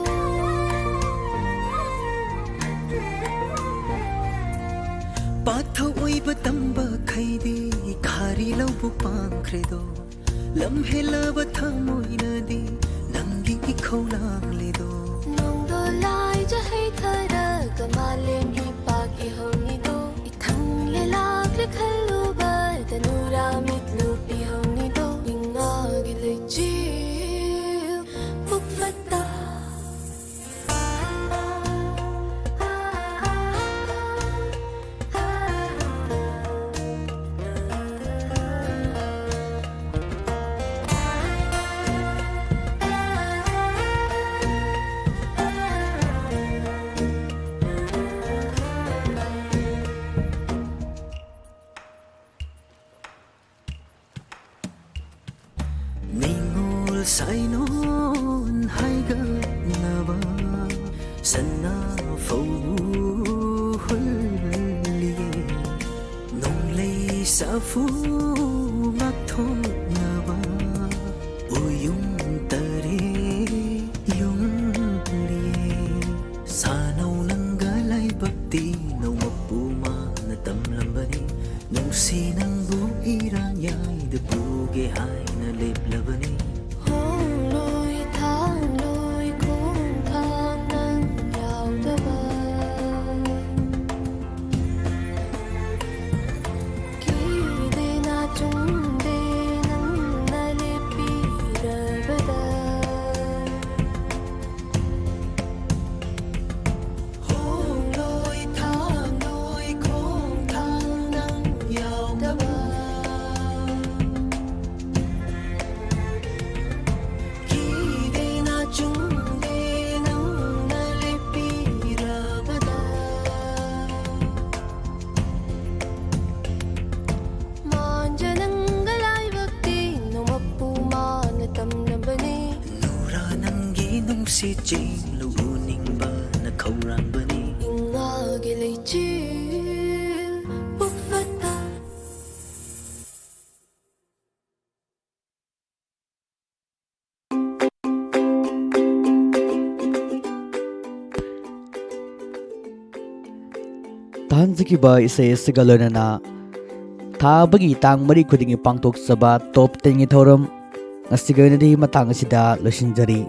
ꯄꯥꯊꯧ ꯑꯣꯏꯕ ꯇꯝꯕ ꯈꯩꯗꯤ ꯈꯥꯔꯤ ꯂꯧꯕꯨꯛ ꯄꯥꯡꯈ꯭ꯔꯦꯗꯣ꯫ ꯂꯝ ꯍꯦꯜꯂꯕ ꯊꯃꯣꯏꯅꯗꯤ ꯅꯪꯒꯤ ꯏꯈꯧ ꯂꯥꯡꯂꯦꯗꯣ꯫ ꯅꯣꯡꯗꯣ ꯂꯥꯏꯖ ꯍꯩꯊꯔꯒ ꯃꯥꯂꯦꯝꯒꯤ ꯄꯥꯛ ꯏꯍꯧꯅꯤꯗꯣ꯫ ꯏꯊꯪꯂꯦ ꯂꯥꯛꯂꯦ ꯈꯜꯂꯨꯕꯗ ꯅꯨꯔꯥ ꯃꯤꯠꯂꯨ ꯄꯤꯍꯧꯅꯤꯗꯣ꯫ ꯏꯉꯥꯒꯤ ꯂꯩꯆꯤꯜ ꯄꯨꯛ ꯐꯠꯇ꯫ ꯅꯤꯉꯣꯜ ꯁꯥꯏꯅꯣꯟ ꯍꯥꯏꯒꯠꯅꯕ ꯁꯅꯥ ꯐꯧꯕꯨ ꯍꯨꯜꯂꯤꯌꯦ꯫ ꯅꯣꯡꯂꯩ ꯁꯥꯐꯨ ꯉꯥꯛꯊꯣꯛꯅꯕ ꯎꯌꯨꯝ ꯇꯔꯦꯠ ꯌꯨꯡꯂꯤꯌꯦ꯫ ꯁꯥꯅꯧ ꯅꯪꯒ ꯂꯥꯏꯕꯛꯇꯤ ꯅꯣꯡꯃꯄꯨ ꯃꯥꯅ ꯇꯝꯂꯝꯕꯅꯤ꯫ ꯅꯨꯡꯁꯤ ꯅꯪꯕꯨ ꯏꯔꯥꯡ ꯌꯥꯏꯗ ꯄꯨꯒꯦ ꯍꯥꯏꯅ ꯂꯦꯞꯂꯕꯅꯤ꯫ ꯍꯣꯡꯂꯣꯏ ꯊꯥꯡꯂꯣꯏ ꯈꯣꯡꯊꯥꯡ ꯅꯪ ꯌꯥꯎꯗꯕ꯫ ꯀꯤꯗꯦꯅ ꯆꯨꯝꯗꯦ ꯅꯪꯅ ꯂꯦꯞꯄꯤꯔꯕꯗ꯫ ꯍꯣꯡꯂꯣꯏ ꯊꯥꯡꯂꯣꯏ ꯈꯣꯡꯊꯥꯡ ꯅꯪ ꯌꯥꯎꯗꯕ꯫ ꯀꯤꯗꯦꯅ ꯆꯨꯝꯗꯦ ꯅꯪꯅ ꯂꯦꯞꯄꯤꯔꯕꯗ꯫ ꯃꯥꯟꯖ ꯅꯪꯒ ꯂꯥꯏꯕꯛꯇꯤ ꯅꯣꯡꯃꯄꯨ ꯃꯥꯅ ꯇꯝꯂꯝꯕꯅꯤ꯫ ꯅꯨꯔꯥ ꯅꯪꯒꯤ ꯅꯨꯡꯁꯤꯠ ꯆꯦꯡꯂꯨ ꯎꯅꯤꯡꯕꯅ ꯈꯧꯔꯥꯡꯕꯅꯤ꯫ ꯏꯉꯥꯒꯤ ꯂꯩꯆꯤꯜ ꯄꯨꯛ ꯐꯠꯇ꯫ ꯍꯟꯖꯈꯤꯕ ꯏꯁꯩ ꯑꯁꯤꯒ ꯂꯣꯏꯅꯅ ꯊꯥ ꯑꯃꯒꯤ ꯇꯥꯡ ꯃꯔꯤ ꯈꯨꯗꯤꯡꯒꯤ ꯄꯥꯡꯊꯣꯛꯆꯕ ꯇꯣꯞ ꯇꯦꯟꯒꯤ ꯊꯧꯔꯝ ꯉꯁꯤꯒꯤ ꯑꯣꯏꯅꯗꯤ ꯃꯇꯥꯡ ꯑꯁꯤꯗ ꯂꯣꯏꯁꯤꯟꯖꯔꯤ꯫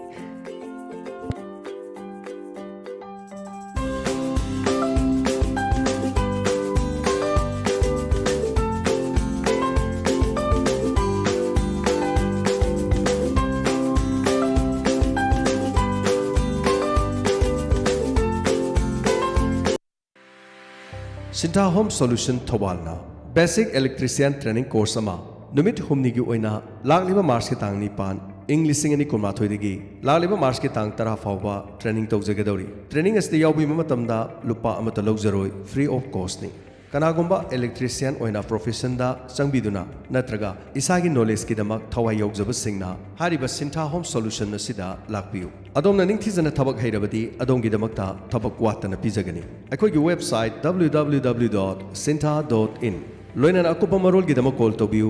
ꯁꯤꯟꯊꯥ ꯍꯣꯝ ꯁꯣꯂꯨꯁꯟ ꯊꯧꯕꯥꯜꯅ ꯕꯦꯁꯤꯛ ꯏꯂꯦꯛꯇ꯭ꯔꯤꯁꯤꯌꯥꯟ ꯇ꯭ꯔꯦꯅꯤꯡ ꯀꯣꯔꯁ ꯑꯃ ꯅꯨꯃꯤꯠ ꯍꯨꯝꯅꯤꯒꯤ ꯑꯣꯏꯅ ꯂꯥꯛꯂꯤꯕ ꯃꯥꯔꯆꯀꯤ ꯇꯥꯡ ꯅꯤꯄꯥꯟ, ꯏꯪ ꯂꯤꯁꯤꯡ ꯑꯅꯤ ꯀꯨꯟꯃꯥꯊꯣꯏꯗꯒꯤ ꯂꯥꯛꯂꯤꯕ ꯃꯥꯔꯆꯀꯤ ꯇꯥꯡ ꯇꯔꯥ ꯐꯥꯎꯕ ꯇ꯭ꯔꯦꯅꯤꯡ ꯇꯧꯖꯒꯗꯧꯔꯤ꯫ ꯇ꯭ꯔꯦꯅꯤꯡ ꯑꯁꯤꯗ ꯌꯥꯎꯕꯤꯕ ꯃꯇꯝꯗ ꯂꯨꯄꯥ ꯑꯃꯠꯇ ꯂꯧꯖꯔꯣꯏ, ꯐ꯭ꯔꯤ ꯑꯣꯐ ꯀꯣꯁꯅꯤ꯫ ꯀꯅꯥꯒꯨꯝꯕ ꯏꯂꯦꯛꯇ꯭ꯔꯤꯁꯤꯌꯥꯟ ꯑꯣꯏꯅ ꯄ꯭ꯔꯣꯐꯦꯁꯟꯗ ꯆꯪꯕꯤꯗꯨꯅ ꯅꯠꯇ꯭ꯔꯒ ꯏꯁꯥꯒꯤ ꯅꯣꯂꯦꯖꯀꯤꯗꯃꯛ ꯊꯋꯥꯏ ꯌꯥꯎꯖꯕꯁꯤꯡꯅ ꯍꯥꯏꯔꯤꯕ ꯁꯤꯟꯊꯥ ꯍꯣꯝ ꯁꯣꯂꯨꯁꯟ ꯑꯁꯤꯗ ꯂꯥꯛꯄꯤꯌꯨ꯫ ꯑꯗꯣꯝꯅ ꯅꯤꯡꯊꯤꯖꯅ ꯊꯕꯛ ꯍꯩꯔꯕꯗꯤ ꯑꯗꯣꯝꯒꯤꯗꯃꯛꯇ ꯊꯕꯛ ꯋꯥꯠꯇꯅ ꯄꯤꯖꯒꯅꯤ꯫ ꯑꯩꯈꯣꯏꯒꯤ website W W W dot sintha dot in, ꯂꯣꯏꯅꯅ ꯑꯀꯨꯞꯄ ꯃꯔꯣꯜꯒꯤꯗꯃꯛ ꯀꯣꯜ ꯇꯧꯕꯤꯌꯨ,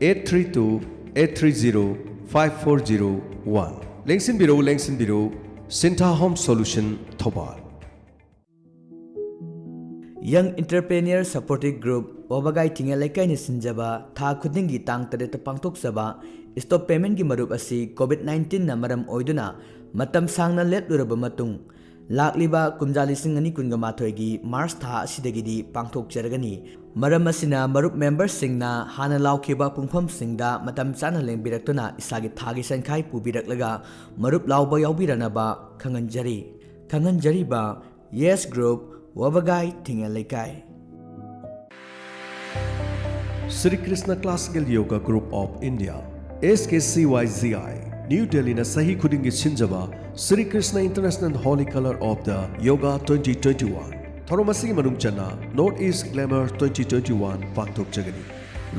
eight three two, eight three zero, five four zero one꯫ ꯂꯦꯡꯁꯤꯟꯕꯤꯔꯧ, ꯂꯦꯡꯁꯤꯟꯕꯤꯔꯧ, ꯁꯤꯟꯊꯥ ꯍꯣꯝ ꯁꯣꯂꯨꯁꯟ, ꯊꯧꯕꯥꯜ꯫ Young Entrepreneur Supportive Group, ꯋꯥꯕꯒꯥꯏ ꯊꯤꯡꯉꯦꯜ ꯂꯩꯀꯥꯏꯅ ꯁꯤꯟꯖꯕ ꯊꯥ ꯈꯨꯗꯤꯡꯒꯤ ꯇꯥꯡ ꯇꯔꯦꯠꯇ ꯄꯥꯡꯊꯣꯛꯆꯕ stop payment ꯀꯤ ꯃꯔꯨꯞ ꯑꯁꯤ COVID nineteen ꯅ ꯃꯔꯝ ꯑꯣꯏꯗꯨꯅ ꯃꯇꯝ ꯁꯥꯡꯅ ꯂꯦꯞꯂꯨꯔꯕ ꯃꯇꯨꯡ, ꯂꯥꯛꯂꯤꯕ ꯀꯨꯝꯖꯥ ꯂꯤꯁꯤꯡ ꯑꯅꯤ ꯀꯨꯟꯒ ꯃꯥꯊꯣꯏꯒꯤ ꯃꯥꯔꯆ ꯊꯥ ꯑꯁꯤꯗꯒꯤꯗꯤ ꯄꯥꯡꯊꯣꯛꯆꯔꯒꯅꯤ꯫ ꯃꯔꯝ ꯑꯁꯤꯅ, ꯃꯔꯨꯞ ꯃꯦꯝꯕꯔꯁꯤꯡꯅ ꯍꯥꯟꯅ ꯂꯥꯎꯈꯤꯕ ꯄꯨꯡꯐꯝꯁꯤꯡꯗ ꯃꯇꯝ ꯆꯥꯅ ꯂꯦꯡꯕꯤꯔꯛꯇꯨꯅ ꯏꯁꯥꯒꯤ ꯊꯥꯒꯤ ꯁꯦꯟꯈꯥꯏ ꯄꯨꯕꯤꯔꯛꯂꯒ ꯃꯔꯨꯞ ꯂꯥꯎꯕ ꯌꯥꯎꯕꯤꯔꯅꯕ ꯈꯪꯍꯟꯖꯔꯤ꯫ ꯈꯪꯍꯟꯖꯔꯤꯕ, Yes Group, ꯋꯥꯕꯒꯥꯏ ꯊꯤꯡꯉꯦꯜ ꯂꯩꯀꯥꯏ꯫ Sri Krishna Classical Yoga Group of India, S K C Y G I, new ꯗꯦꯜꯂꯤꯅ ꯆꯍꯤ ꯈꯨꯗꯤꯡꯒꯤ ꯁꯤꯟꯖꯕ Sri Krishna International Holy Color of the Yoga twenty twenty-one ꯊꯧꯔꯝ ꯑꯁꯤꯒꯤ ꯃꯅꯨꯡ ꯆꯟꯅ North East Glamour twenty twenty-one ꯄꯥꯡꯊꯣꯛꯆꯒꯅꯤ꯫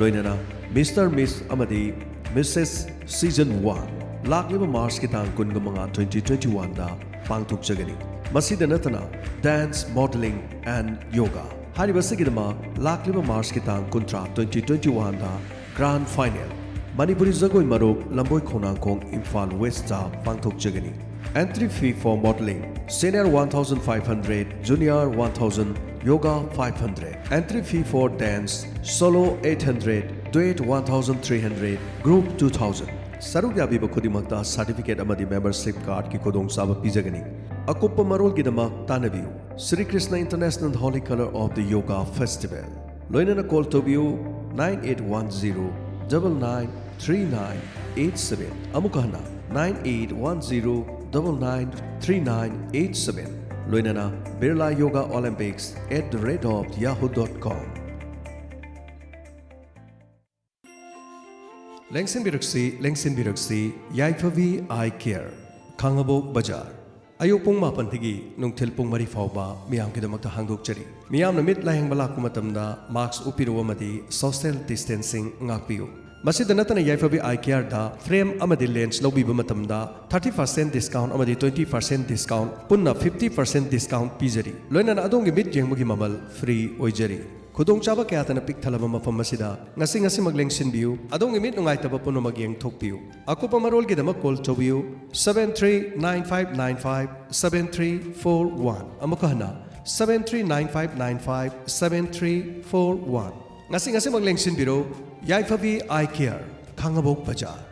ꯂꯣꯏꯅꯅ Mister Miss ꯑꯃꯗꯤ Missus Season one ꯂꯥꯛꯂꯤꯕ ꯃꯥꯔꯆꯀꯤ ꯇꯥꯡ ꯀꯨꯟꯒ ꯃꯉꯥ, twenty twenty-one ꯗ ꯄꯥꯡꯊꯣꯛꯆꯒꯅꯤ꯫ ꯃꯁꯤꯗ ꯅꯠꯇꯅ Dance, Modeling and Yoga ꯍꯥꯏꯔꯤꯕꯁꯤꯒꯤꯗꯃꯛ ꯂꯥꯛꯂꯤꯕ ꯃꯥꯔꯆꯀꯤ ꯇꯥꯡ ꯀꯨꯟꯊ꯭ꯔꯥ, twenty twenty-one ꯗ grand final ꯃꯅꯤꯄꯨꯔꯤ ꯖꯒꯣꯏ ꯃꯔꯨꯞ ꯂꯝꯕꯣꯏ ꯈꯣꯡꯅꯥꯡꯈꯣꯡ ꯏꯝꯐꯥꯜ ꯋꯦꯁꯇ ꯄꯥꯡꯊꯣꯛꯆꯒꯅꯤ꯫ Entry fee for modeling, senior one thousand five hundred, junior one thousand, Yoga five hundred, entry fee for dance, solo eight hundred, duet one thousand three hundred, group two thousand. ꯁꯔꯨꯛ ꯌꯥꯕꯤꯕ ꯈꯨꯗꯤꯡꯃꯛꯇ certificate ꯑꯃꯗꯤ membership cardꯀꯤ ꯈꯨꯗꯣꯡꯆꯥꯕ ꯄꯤꯖꯒꯅꯤ꯫ ꯑꯀꯨꯞꯄ ꯃꯔꯣꯜꯒꯤꯗꯃꯛ ꯇꯥꯟꯅꯕꯤꯌꯨ Sri Krishna International Holy Color of the Yoga Festival꯫ ꯂꯣꯏꯅꯅ call ꯇꯧꯕꯤꯌꯨ nine eight one zero double nine three nine eight seven꯫ ꯑꯃꯨꯛꯀ ꯍꯟꯅ nine eight one zero double nine three nine eight seven꯫ ꯂꯣꯏꯅꯅ Birla Yoga Olympics at the rate of yahoo dot com꯫ ꯂꯦꯡꯁꯤꯟꯕꯤꯔꯛꯁꯤ, ꯂꯦꯡꯁꯤꯟꯕꯤꯔꯛꯁꯤ, Yaiphabi Eye Care, ꯈꯥꯡꯉꯕꯣꯛ ꯕꯖꯥꯔ꯫ ꯑꯌꯨꯛ ꯄꯨꯡ ꯃꯥꯄꯟꯗꯒꯤ ꯅꯨꯡꯊꯤꯜ ꯄꯨꯡ ꯃꯔꯤ ꯐꯥꯎꯕ ꯃꯤꯌꯥꯝꯒꯤꯗꯃꯛꯇ ꯍꯥꯡꯗꯣꯛꯆꯔꯤ꯫ ꯃꯤꯌꯥꯝꯅ ꯃꯤꯠ ꯂꯥꯌꯦꯡꯕ ꯂꯥꯛꯄ ꯃꯇꯝꯗ mask ꯎꯞꯄꯤꯔꯨ ꯑꯃꯗꯤ social distancing ꯉꯥꯛꯄꯤꯌꯨ꯫ ꯃꯁꯤꯗ ꯅꯠꯇꯅ ꯌꯥꯏꯐꯕꯤ Eye Careꯗ frame ꯑꯃꯗꯤ lens ꯂꯧꯕꯤꯕ ꯃꯇꯝꯗ thirty percent discount ꯑꯃꯗꯤ twenty percent discount, ꯄꯨꯟꯅ fifty percent discount ꯄꯤꯖꯔꯤ꯫ ꯂꯣꯏꯅꯅ ꯑꯗꯣꯝꯒꯤ ꯃꯤꯠ ꯌꯦꯡꯕꯒꯤ ꯃꯃꯜ free ꯑꯣꯏꯖꯔꯤ꯫ ꯈꯨꯗꯣꯡꯆꯥꯕ ꯀꯌꯥꯇꯅ ꯄꯤꯛ ꯊꯜꯂꯕ ꯃꯐꯝ ꯑꯁꯤꯗ ꯉꯁꯤ ꯉꯁꯤꯃꯛ ꯂꯦꯡꯁꯤꯟꯕꯤꯌꯨ꯫ ꯑꯗꯣꯝꯒꯤ ꯃꯤꯠ ꯅꯨꯡꯉꯥꯏꯇꯕ ꯄꯨꯝꯅꯃꯛ ꯌꯦꯡꯊꯣꯛꯄꯤꯌꯨ꯫ ꯑꯀꯨꯞꯄ ꯃꯔꯣꯜꯒꯤꯗꯃꯛ call ꯇꯧꯕꯤꯌꯨ seven three nine five nine five seven three four one꯫ ꯑꯃꯨꯛꯀ ꯍꯟꯅ, seven three nine five nine five seven three four one꯫ ꯉꯁꯤ ꯉꯁꯤꯃꯛ ꯂꯦꯡꯁꯤꯟꯕꯤꯔꯣ, ꯌꯥꯏꯐꯕꯤ Eye Care, ꯈꯥꯡꯉꯕꯣꯛ ꯕꯖꯥꯔ꯫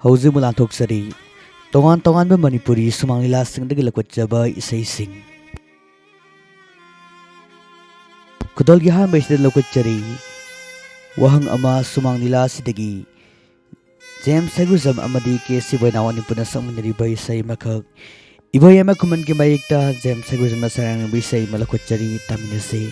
ꯍꯧꯖꯤꯛ ꯑꯃꯨꯛ ꯂꯥꯟꯊꯣꯛꯆꯔꯤ ꯇꯣꯉꯥꯟ ꯇꯣꯉꯥꯟꯕ ꯃꯅꯤꯄꯨꯔꯤ ꯁꯨꯃꯥꯡ ꯂꯤꯂꯥꯁꯤꯡꯗꯒꯤ ꯂꯧꯈꯠꯆꯕ ꯏꯁꯩꯁꯤꯡ꯫ ꯈꯨꯗꯣꯜꯒꯤ ꯑꯍꯥꯟꯕ ꯏꯁꯩꯗ ꯂꯧꯈꯠꯆꯔꯤ ꯋꯥꯍꯪ ꯑꯃ ꯁꯨꯃꯥꯡ ꯂꯤꯂꯥ ꯑꯁꯤꯗꯒꯤ꯫ ꯖꯦꯝꯁ ꯁꯩꯒꯨꯖꯝ ꯑꯃꯗꯤ ꯀꯦ ꯁꯤ ꯕꯣꯏꯅꯥꯎ ꯑꯅꯤ ꯄꯨꯟꯅ ꯁꯛꯃꯤꯟꯅꯔꯤꯕ ꯏꯁꯩ ꯑꯃꯈꯛ꯫ ꯏꯕꯣꯌꯥꯏꯃ ꯈꯨꯃꯟꯒꯤ ꯃꯥꯌꯦꯛꯇ ꯖꯦꯝꯁ ꯁꯩꯒꯨꯖꯝꯅ ꯁꯩꯔꯥꯡꯂꯤꯕ ꯏꯁꯩ ꯑꯃ ꯂꯧꯈꯠꯆꯔꯤ, ꯇꯥꯃꯤꯟꯅꯁꯤ꯫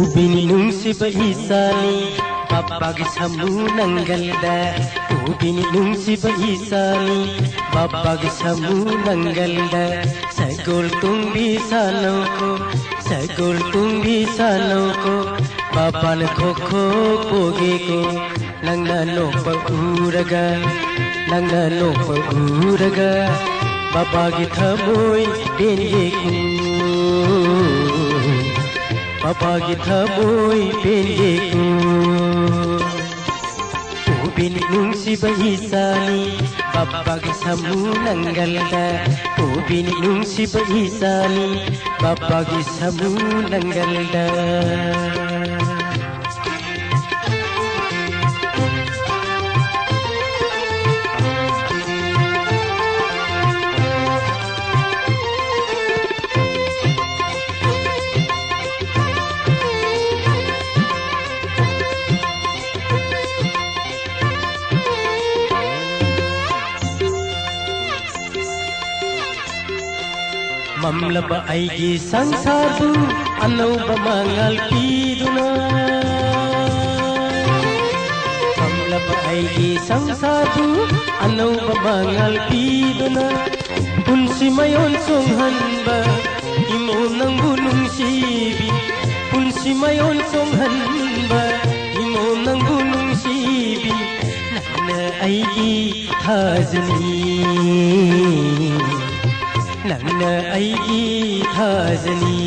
ꯎꯕꯤꯅꯤ ꯅꯨꯡꯁꯤꯕ ꯏꯆꯥꯅꯤ, ꯄꯥꯄꯥꯒꯤ ꯁꯥꯃꯨ ꯅꯪꯒꯜꯗ꯫ ꯎꯕꯤꯅꯤ ꯅꯨꯡꯁꯤꯕ ꯏꯆꯥꯅꯤ, ꯄꯥꯄꯥꯒꯤ ꯁꯥꯃꯨ ꯅꯪꯒꯜꯗ꯫ ꯁꯒꯣꯜ ꯇꯣꯡꯕꯤ ꯁꯥꯟꯅꯧꯀꯣ, ꯁꯒꯣꯜ ꯇꯣꯡꯕꯤ ꯁꯥꯟꯅꯧꯀꯣ, ꯄꯥꯄꯥꯅ ꯈꯣꯈꯣ ꯄꯣꯒꯦꯀꯣ꯫ ꯅꯪꯅ ꯅꯣꯛꯄ ꯎꯔꯒ, ꯅꯪꯅ ꯅꯣꯛꯄ ꯎꯔꯒ, ꯄꯥꯄꯥꯒꯤ ꯊꯃꯣꯏ ꯄꯦꯟꯒꯦꯀꯣ, ꯄꯥꯄꯥꯒꯤ ꯊꯃꯣꯏ ꯄꯦꯟꯒꯦꯀꯣ꯫ ꯎꯕꯤꯅꯤ ꯅꯨꯡꯁꯤꯕ ꯏꯆꯥꯅꯤ, ꯄꯥꯄꯥꯒꯤ ꯁꯥꯃꯨ ꯅꯪꯒꯜꯗ꯫ ꯎꯕꯤꯅꯤ ꯅꯨꯡꯁꯤꯕ ꯏꯆꯥꯅꯤ, ꯄꯥꯄꯥꯒꯤ ꯁꯥꯃꯨ ꯅꯪꯒꯜꯗ꯫ ꯃꯝꯂꯕ ꯑꯩꯒꯤ ꯁꯪꯁꯥꯔꯕꯨ ꯑꯅꯧꯕ ꯃꯉꯥꯜ ꯄꯤꯗꯨꯅ, ꯃꯝꯂꯕ ꯑꯩꯒꯤ ꯁꯪꯁꯥꯔꯕꯨ ꯑꯅꯧꯕ ꯃꯉꯥꯜ ꯄꯤꯗꯨꯅ, ꯄꯨꯟꯁꯤ ꯃꯌꯣꯟ ꯆꯣꯡꯍꯟꯕ ꯏꯃꯣ ꯅꯪꯕꯨ ꯅꯨꯡꯁꯤꯕꯤ, ꯄꯨꯟꯁꯤ ꯃꯌꯣꯟ ꯆꯣꯡꯍꯟꯕ ꯏꯃꯣ ꯅꯪꯕꯨ ꯅꯨꯡꯁꯤꯕꯤ, ꯅꯪꯅ ꯑꯩꯒꯤ ꯊꯥꯖꯅꯤ, ꯅꯪꯅ ꯑꯩꯒꯤ ꯊꯥꯖꯅꯤ꯫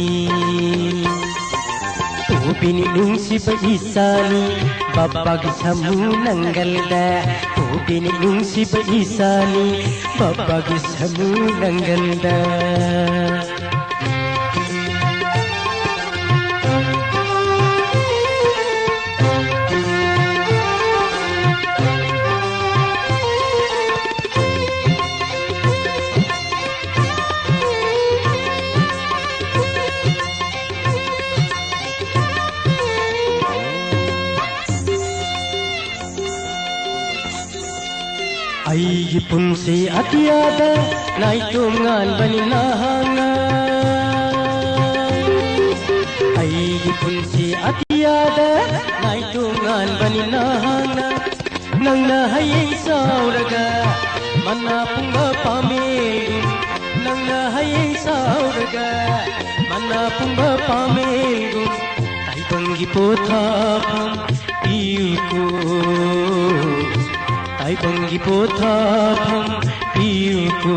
ꯎꯕꯤꯅꯤ ꯅꯨꯡꯁꯤꯕ ꯏꯆꯥꯅꯤ, ꯄꯥꯄꯥꯒꯤ ꯁꯥꯃꯨ ꯅꯪꯒꯜꯗ꯫ ꯎꯕꯤꯅꯤ ꯅꯨꯡꯁꯤꯕ ꯏꯆꯥꯅꯤ, ꯄꯥꯄꯥꯒꯤ ꯁꯥꯃꯨ ꯅꯪꯒꯜꯗ꯫ ꯑꯩꯒꯤ ꯄꯨꯟꯁꯤ ꯑꯇꯤꯌꯥꯗ ꯅꯥꯏꯇꯣꯝ ꯉꯥꯟꯕꯅꯤ ꯅꯍꯥꯛꯅ꯫ ꯑꯩꯒꯤ ꯄꯨꯟꯁꯤ ꯑꯇꯤꯌꯥꯗ ꯅꯥꯏꯇꯣꯡ ꯉꯥꯟꯕꯅꯤ ꯅꯍꯥꯛꯅ, ꯅꯪꯅ ꯍꯌꯦꯡ ꯆꯥꯎꯔꯒ ꯃꯅꯥ ꯄꯨꯡꯕ ꯄꯥꯝꯃꯦꯒꯨꯝ, ꯅꯪꯅ ꯍꯌꯦꯡ ꯆꯥꯎꯔꯒ ꯃꯅꯥ ꯄꯨꯡꯕ ꯄꯥꯝꯃꯦꯒꯨꯝ, ꯇꯥꯏꯕꯪꯒꯤ ꯄꯣꯊꯥꯐꯝ ꯄꯤꯌꯨꯀꯣ, ꯇꯥꯏꯕꯪꯒꯤ ꯄꯣꯊꯥꯐꯝ ꯄꯤꯌꯨꯀꯣ꯫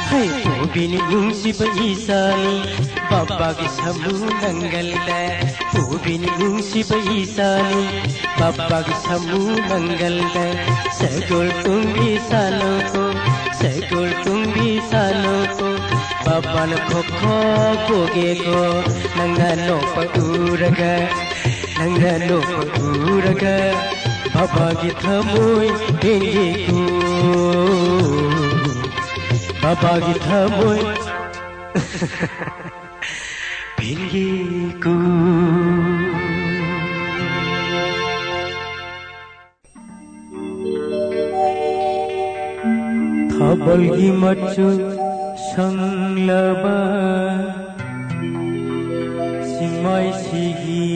ꯍꯩ ꯄꯣꯕꯤꯅꯤ ꯅꯨꯡꯁꯤꯕ ꯏꯆꯥꯅꯤ, ꯕꯕꯥꯒꯤ ꯁꯥꯃꯨ ꯅꯪꯒꯜꯗ, ꯄꯣꯕꯤꯅꯤ ꯅꯨꯡꯁꯤꯕ ꯏꯆꯥꯅꯤ, ꯕꯕꯥꯒꯤ ꯁꯥꯃꯨ ꯅꯪꯒꯜꯗ꯫ ꯁꯒꯣꯜ ꯇꯣꯡꯕꯤ ꯁꯥꯅꯨꯀꯣ, ꯁꯒꯣꯜ ꯇꯣꯡꯕꯤ ꯁꯥꯅꯨꯀꯣ, ꯕꯕꯥꯅ ꯈꯣꯈꯣ ꯄꯣꯒꯦꯀꯣ, ꯅꯪꯅ ꯅꯣꯛꯄ ꯎꯔꯒ, ꯅꯪꯅ ꯅꯣꯛꯄ ꯎꯔꯒ, ꯕꯕꯥꯒꯤ ꯊꯃꯣꯏ ꯄꯦꯟꯒꯦꯀꯣ, ꯕꯕꯥꯒꯤ ꯊꯃꯣꯏ ꯄꯦꯟꯒꯦꯀꯣ꯫ ꯊꯥꯕꯜꯒꯤ ꯃꯆꯨ ꯁꯪꯂꯕ ꯆꯤꯡꯃꯥꯏꯁꯤꯒꯤ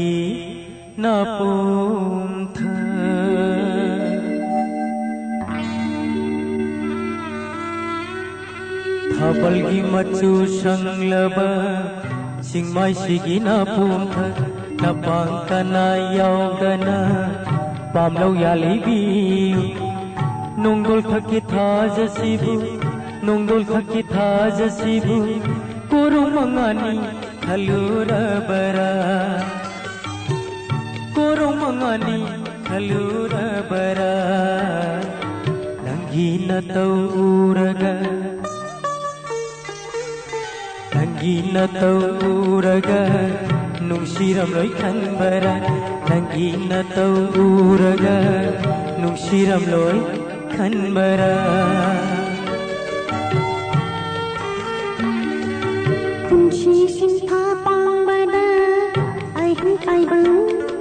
ꯅꯥꯄꯣꯝꯊ꯫ ꯊꯥꯕꯜꯒꯤ ꯃꯆꯨ ꯁꯪꯂꯕ ꯆꯤꯡꯃꯥꯏꯁꯤꯒꯤ ꯅꯥꯄꯣꯝꯊ, ꯅꯄꯥꯡ ꯀꯅꯥ ꯌꯥꯎꯗꯅ ꯄꯥꯝꯂꯧ ꯌꯥꯜꯂꯤꯕꯤꯌꯨ꯫ ꯅꯣꯡꯗꯣꯜ ꯈꯛꯀꯤ ꯊꯥꯖꯁꯤꯕꯨ, ꯅꯣꯡꯗꯣꯜ ꯈꯛꯀꯤ ꯊꯥꯖꯁꯤꯕꯨ, ꯀꯣꯔꯧ ꯃꯉꯥꯅꯤ ꯈꯜꯂꯨꯔꯕꯔꯥ? ꯀꯣꯔꯧ ꯃꯉꯥꯅꯤ ꯈꯜꯂꯨꯔꯕꯔꯥ? ꯅꯪꯒꯤ ꯅꯇꯧ ꯎꯔꯒ, ꯅꯪꯒꯤ ꯅꯇꯧ ꯎꯔꯒ ꯅꯨꯡꯁꯤꯔꯝꯂꯣꯏ ꯈꯟꯕꯔꯥ? ꯅꯪꯒꯤ ꯅꯇꯧ ꯎꯔꯒ ꯅꯨꯡꯁꯤꯔꯝꯂꯣꯏ ꯈꯟꯕꯔꯥ? ꯄꯨꯟꯁꯤ ꯁꯤꯟꯊꯥ ꯄꯥꯡꯕꯗ ꯑꯍꯤꯡ ꯇꯥꯏꯕꯪ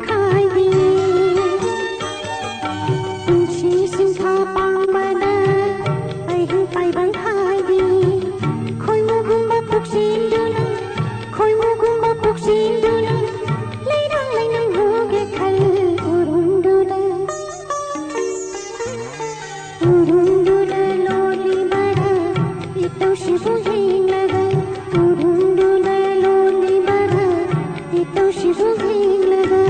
ꯈꯥꯏꯕꯤ꯫ ꯄꯨꯟꯁꯤ ꯁꯤꯟꯊꯥ ꯄꯥꯡꯕꯗ ꯑꯍꯤꯡ ꯇꯥꯏꯕꯪ ꯈꯥꯏꯕꯤ꯫ ꯈꯣꯏꯃꯨꯒꯨꯝꯕ ꯄꯨꯛꯁꯤꯟꯗꯨꯅ, ꯈꯣꯏꯃꯨꯒꯨꯝꯕ ꯄꯨꯛꯁꯤꯟꯗꯨꯅ, ꯊꯦꯡꯂꯒ ꯎꯔꯨꯝꯗꯨꯅ ꯂꯣꯜꯂꯤꯕꯔꯥ? ꯏꯇꯧꯁꯤꯕꯨ ꯊꯦꯡꯂꯒ꯫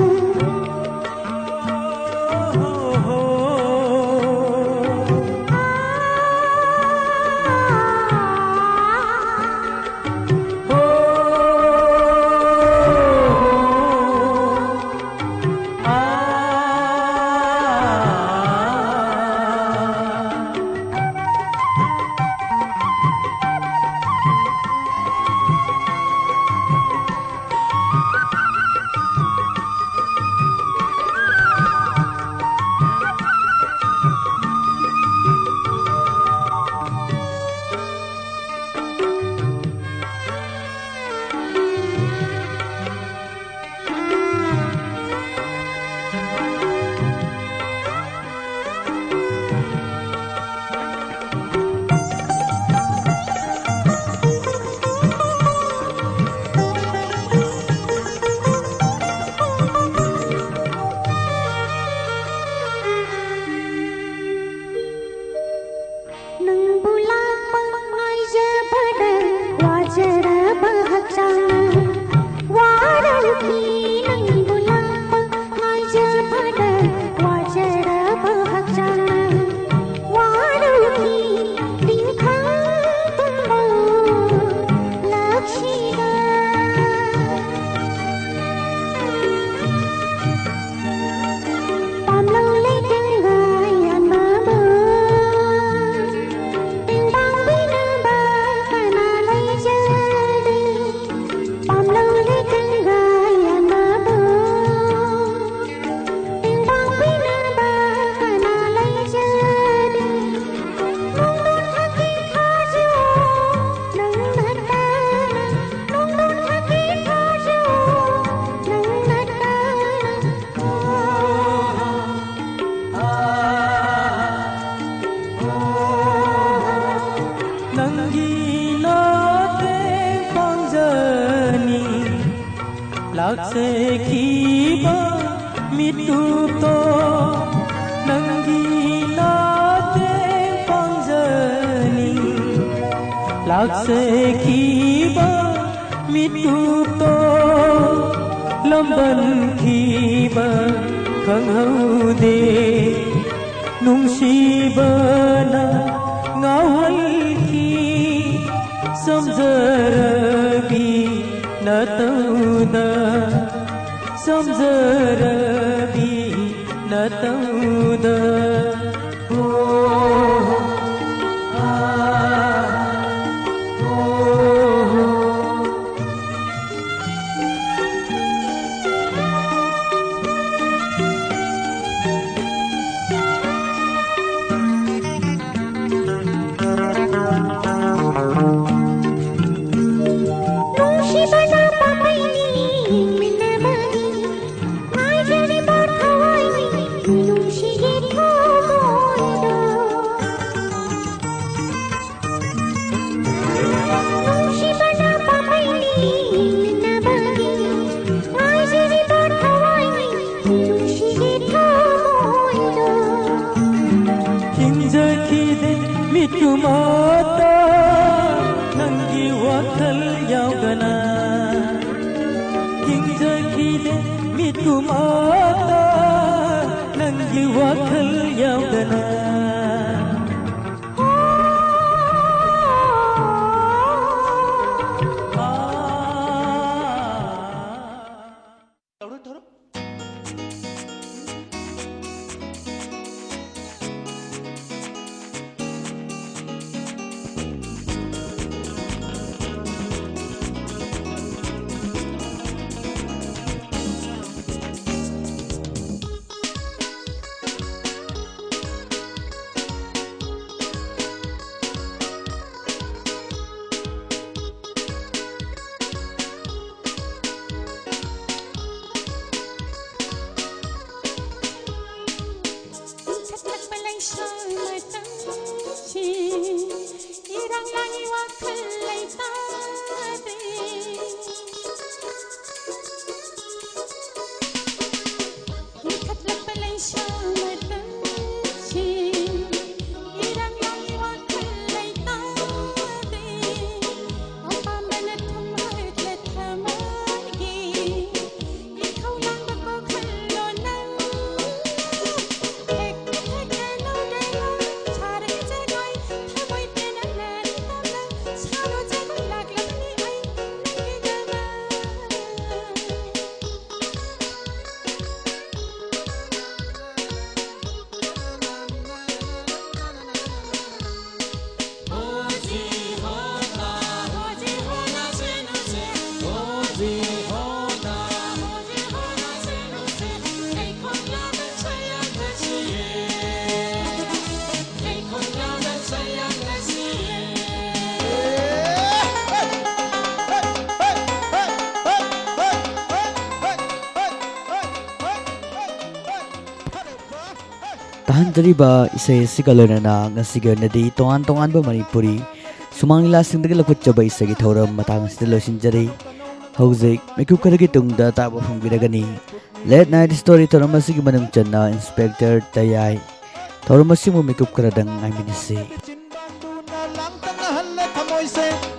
ꯅꯪꯕꯨ ꯂꯥꯛꯄ ꯉꯥꯏꯖꯕꯗ ꯋꯥꯖꯔꯕ ꯍꯛꯆꯥꯡꯅ ꯋꯥꯔꯧꯈꯤ꯫ ꯅꯪꯕꯨ ꯂꯥꯛꯄ ꯉꯥꯏꯖꯕꯗ ꯋꯥꯖꯔꯕ ꯍꯛꯆꯥꯡꯅ ꯋꯥꯔꯧꯈꯤ꯫ ꯇꯤꯡꯈꯪ ꯇꯨꯝꯕ ꯂꯛꯁꯤꯗ ꯄꯥꯝꯂꯧ ꯂꯩꯇꯦꯡꯒ ꯌꯥꯟꯕꯕꯨ ꯇꯦꯡꯕꯥꯡ ꯄꯤꯅꯕ ꯀꯅꯥ ꯂꯩꯖꯗꯦ? ꯄꯥꯝꯂꯧ ꯂꯩꯇꯦꯡꯒ ꯌꯥꯟꯕꯕꯨ ꯇꯦꯡꯕꯥꯡ ꯄꯤꯅꯕ ꯀꯅꯥ ꯂꯩꯖꯗꯦ? ꯅꯣꯡꯗꯣꯟ ꯊꯥꯀꯤ ꯊꯥꯖ ꯅꯪ ꯅꯠꯇꯅ, ꯅꯣꯡꯗꯣꯟ ꯊꯥꯀꯤ ꯊꯥꯖ ꯅꯪ ꯅꯠꯇꯅ꯫ ꯅꯪꯒꯤ ꯅꯥꯇꯦꯡ ꯄꯥꯡꯖꯅꯤꯡ ꯂꯥꯛꯆꯈꯤꯕ ꯃꯤꯠꯇꯨꯞꯇꯣ꯫ ꯅꯪꯒꯤ ꯅꯥꯇꯦꯡ ꯄꯥꯡꯖꯅꯤꯡ ꯂꯥꯛꯆꯈꯤꯕ ꯃꯤꯠꯀꯨꯞꯇꯣ ꯂꯝꯕꯟꯈꯤꯕ ꯈꯪꯍꯧꯗꯦ꯫ ꯅꯨꯡꯁꯤꯕꯅ ꯉꯥꯎꯍꯜꯈꯤ ꯆꯝꯖꯔꯕꯤ ꯅꯇꯧꯗ, ꯆꯝꯖꯔꯕꯤ ꯅꯇꯧꯗ꯫ ꯈꯤꯡꯖꯈꯤꯗꯦ ꯃꯤꯠꯀꯨꯃꯛꯇ ꯅꯪꯒꯤ ꯋꯥꯈꯜ ꯌꯥꯎꯗꯅ꯫ ꯈꯤꯡꯖꯈꯤꯗꯦ ꯃꯤꯠꯀꯨꯃꯛꯇ ꯅꯪꯒꯤ ꯋꯥꯈꯜ ꯌꯥꯎꯗꯅ꯫ ꯇꯧꯔꯣ, ꯇꯧꯔꯣ꯫ ꯍꯟꯖꯔꯤꯕ ꯏꯁꯩ ꯑꯁꯤꯒ ꯂꯣꯏꯅꯅ ꯉꯁꯤꯒꯤ ꯑꯣꯏꯅꯗꯤ ꯇꯣꯉꯥꯟ ꯇꯣꯉꯥꯟꯕ ꯃꯅꯤꯄꯨꯔꯤ ꯁꯨꯃꯥꯡ ꯂꯤꯂꯥꯁꯤꯡꯗꯒꯤ ꯂꯧꯈꯠꯆꯕ ꯏꯁꯩꯒꯤ ꯊꯧꯔꯝ ꯃꯇꯥꯡ ꯑꯁꯤꯗ ꯂꯣꯏꯁꯤꯟꯖꯔꯤ꯫ ꯍꯧꯖꯤꯛ ꯃꯤꯀꯨꯞ ꯈꯔꯒꯤ ꯇꯨꯡꯗ ꯇꯥꯕ ꯐꯪꯕꯤꯔꯒꯅꯤ Late Night Story ꯊꯧꯔꯝ ꯑꯁꯤꯒꯤ ꯃꯅꯨꯡ ꯆꯟꯅ ꯏꯟꯁꯄꯦꯛꯇꯔ ꯇꯌꯥꯏ꯫ ꯊꯧꯔꯝ ꯑꯁꯤꯕꯨ ꯃꯤꯀꯨꯞ ꯈꯔꯗꯪ ꯉꯥꯏꯃꯤꯟꯅꯁꯤ꯫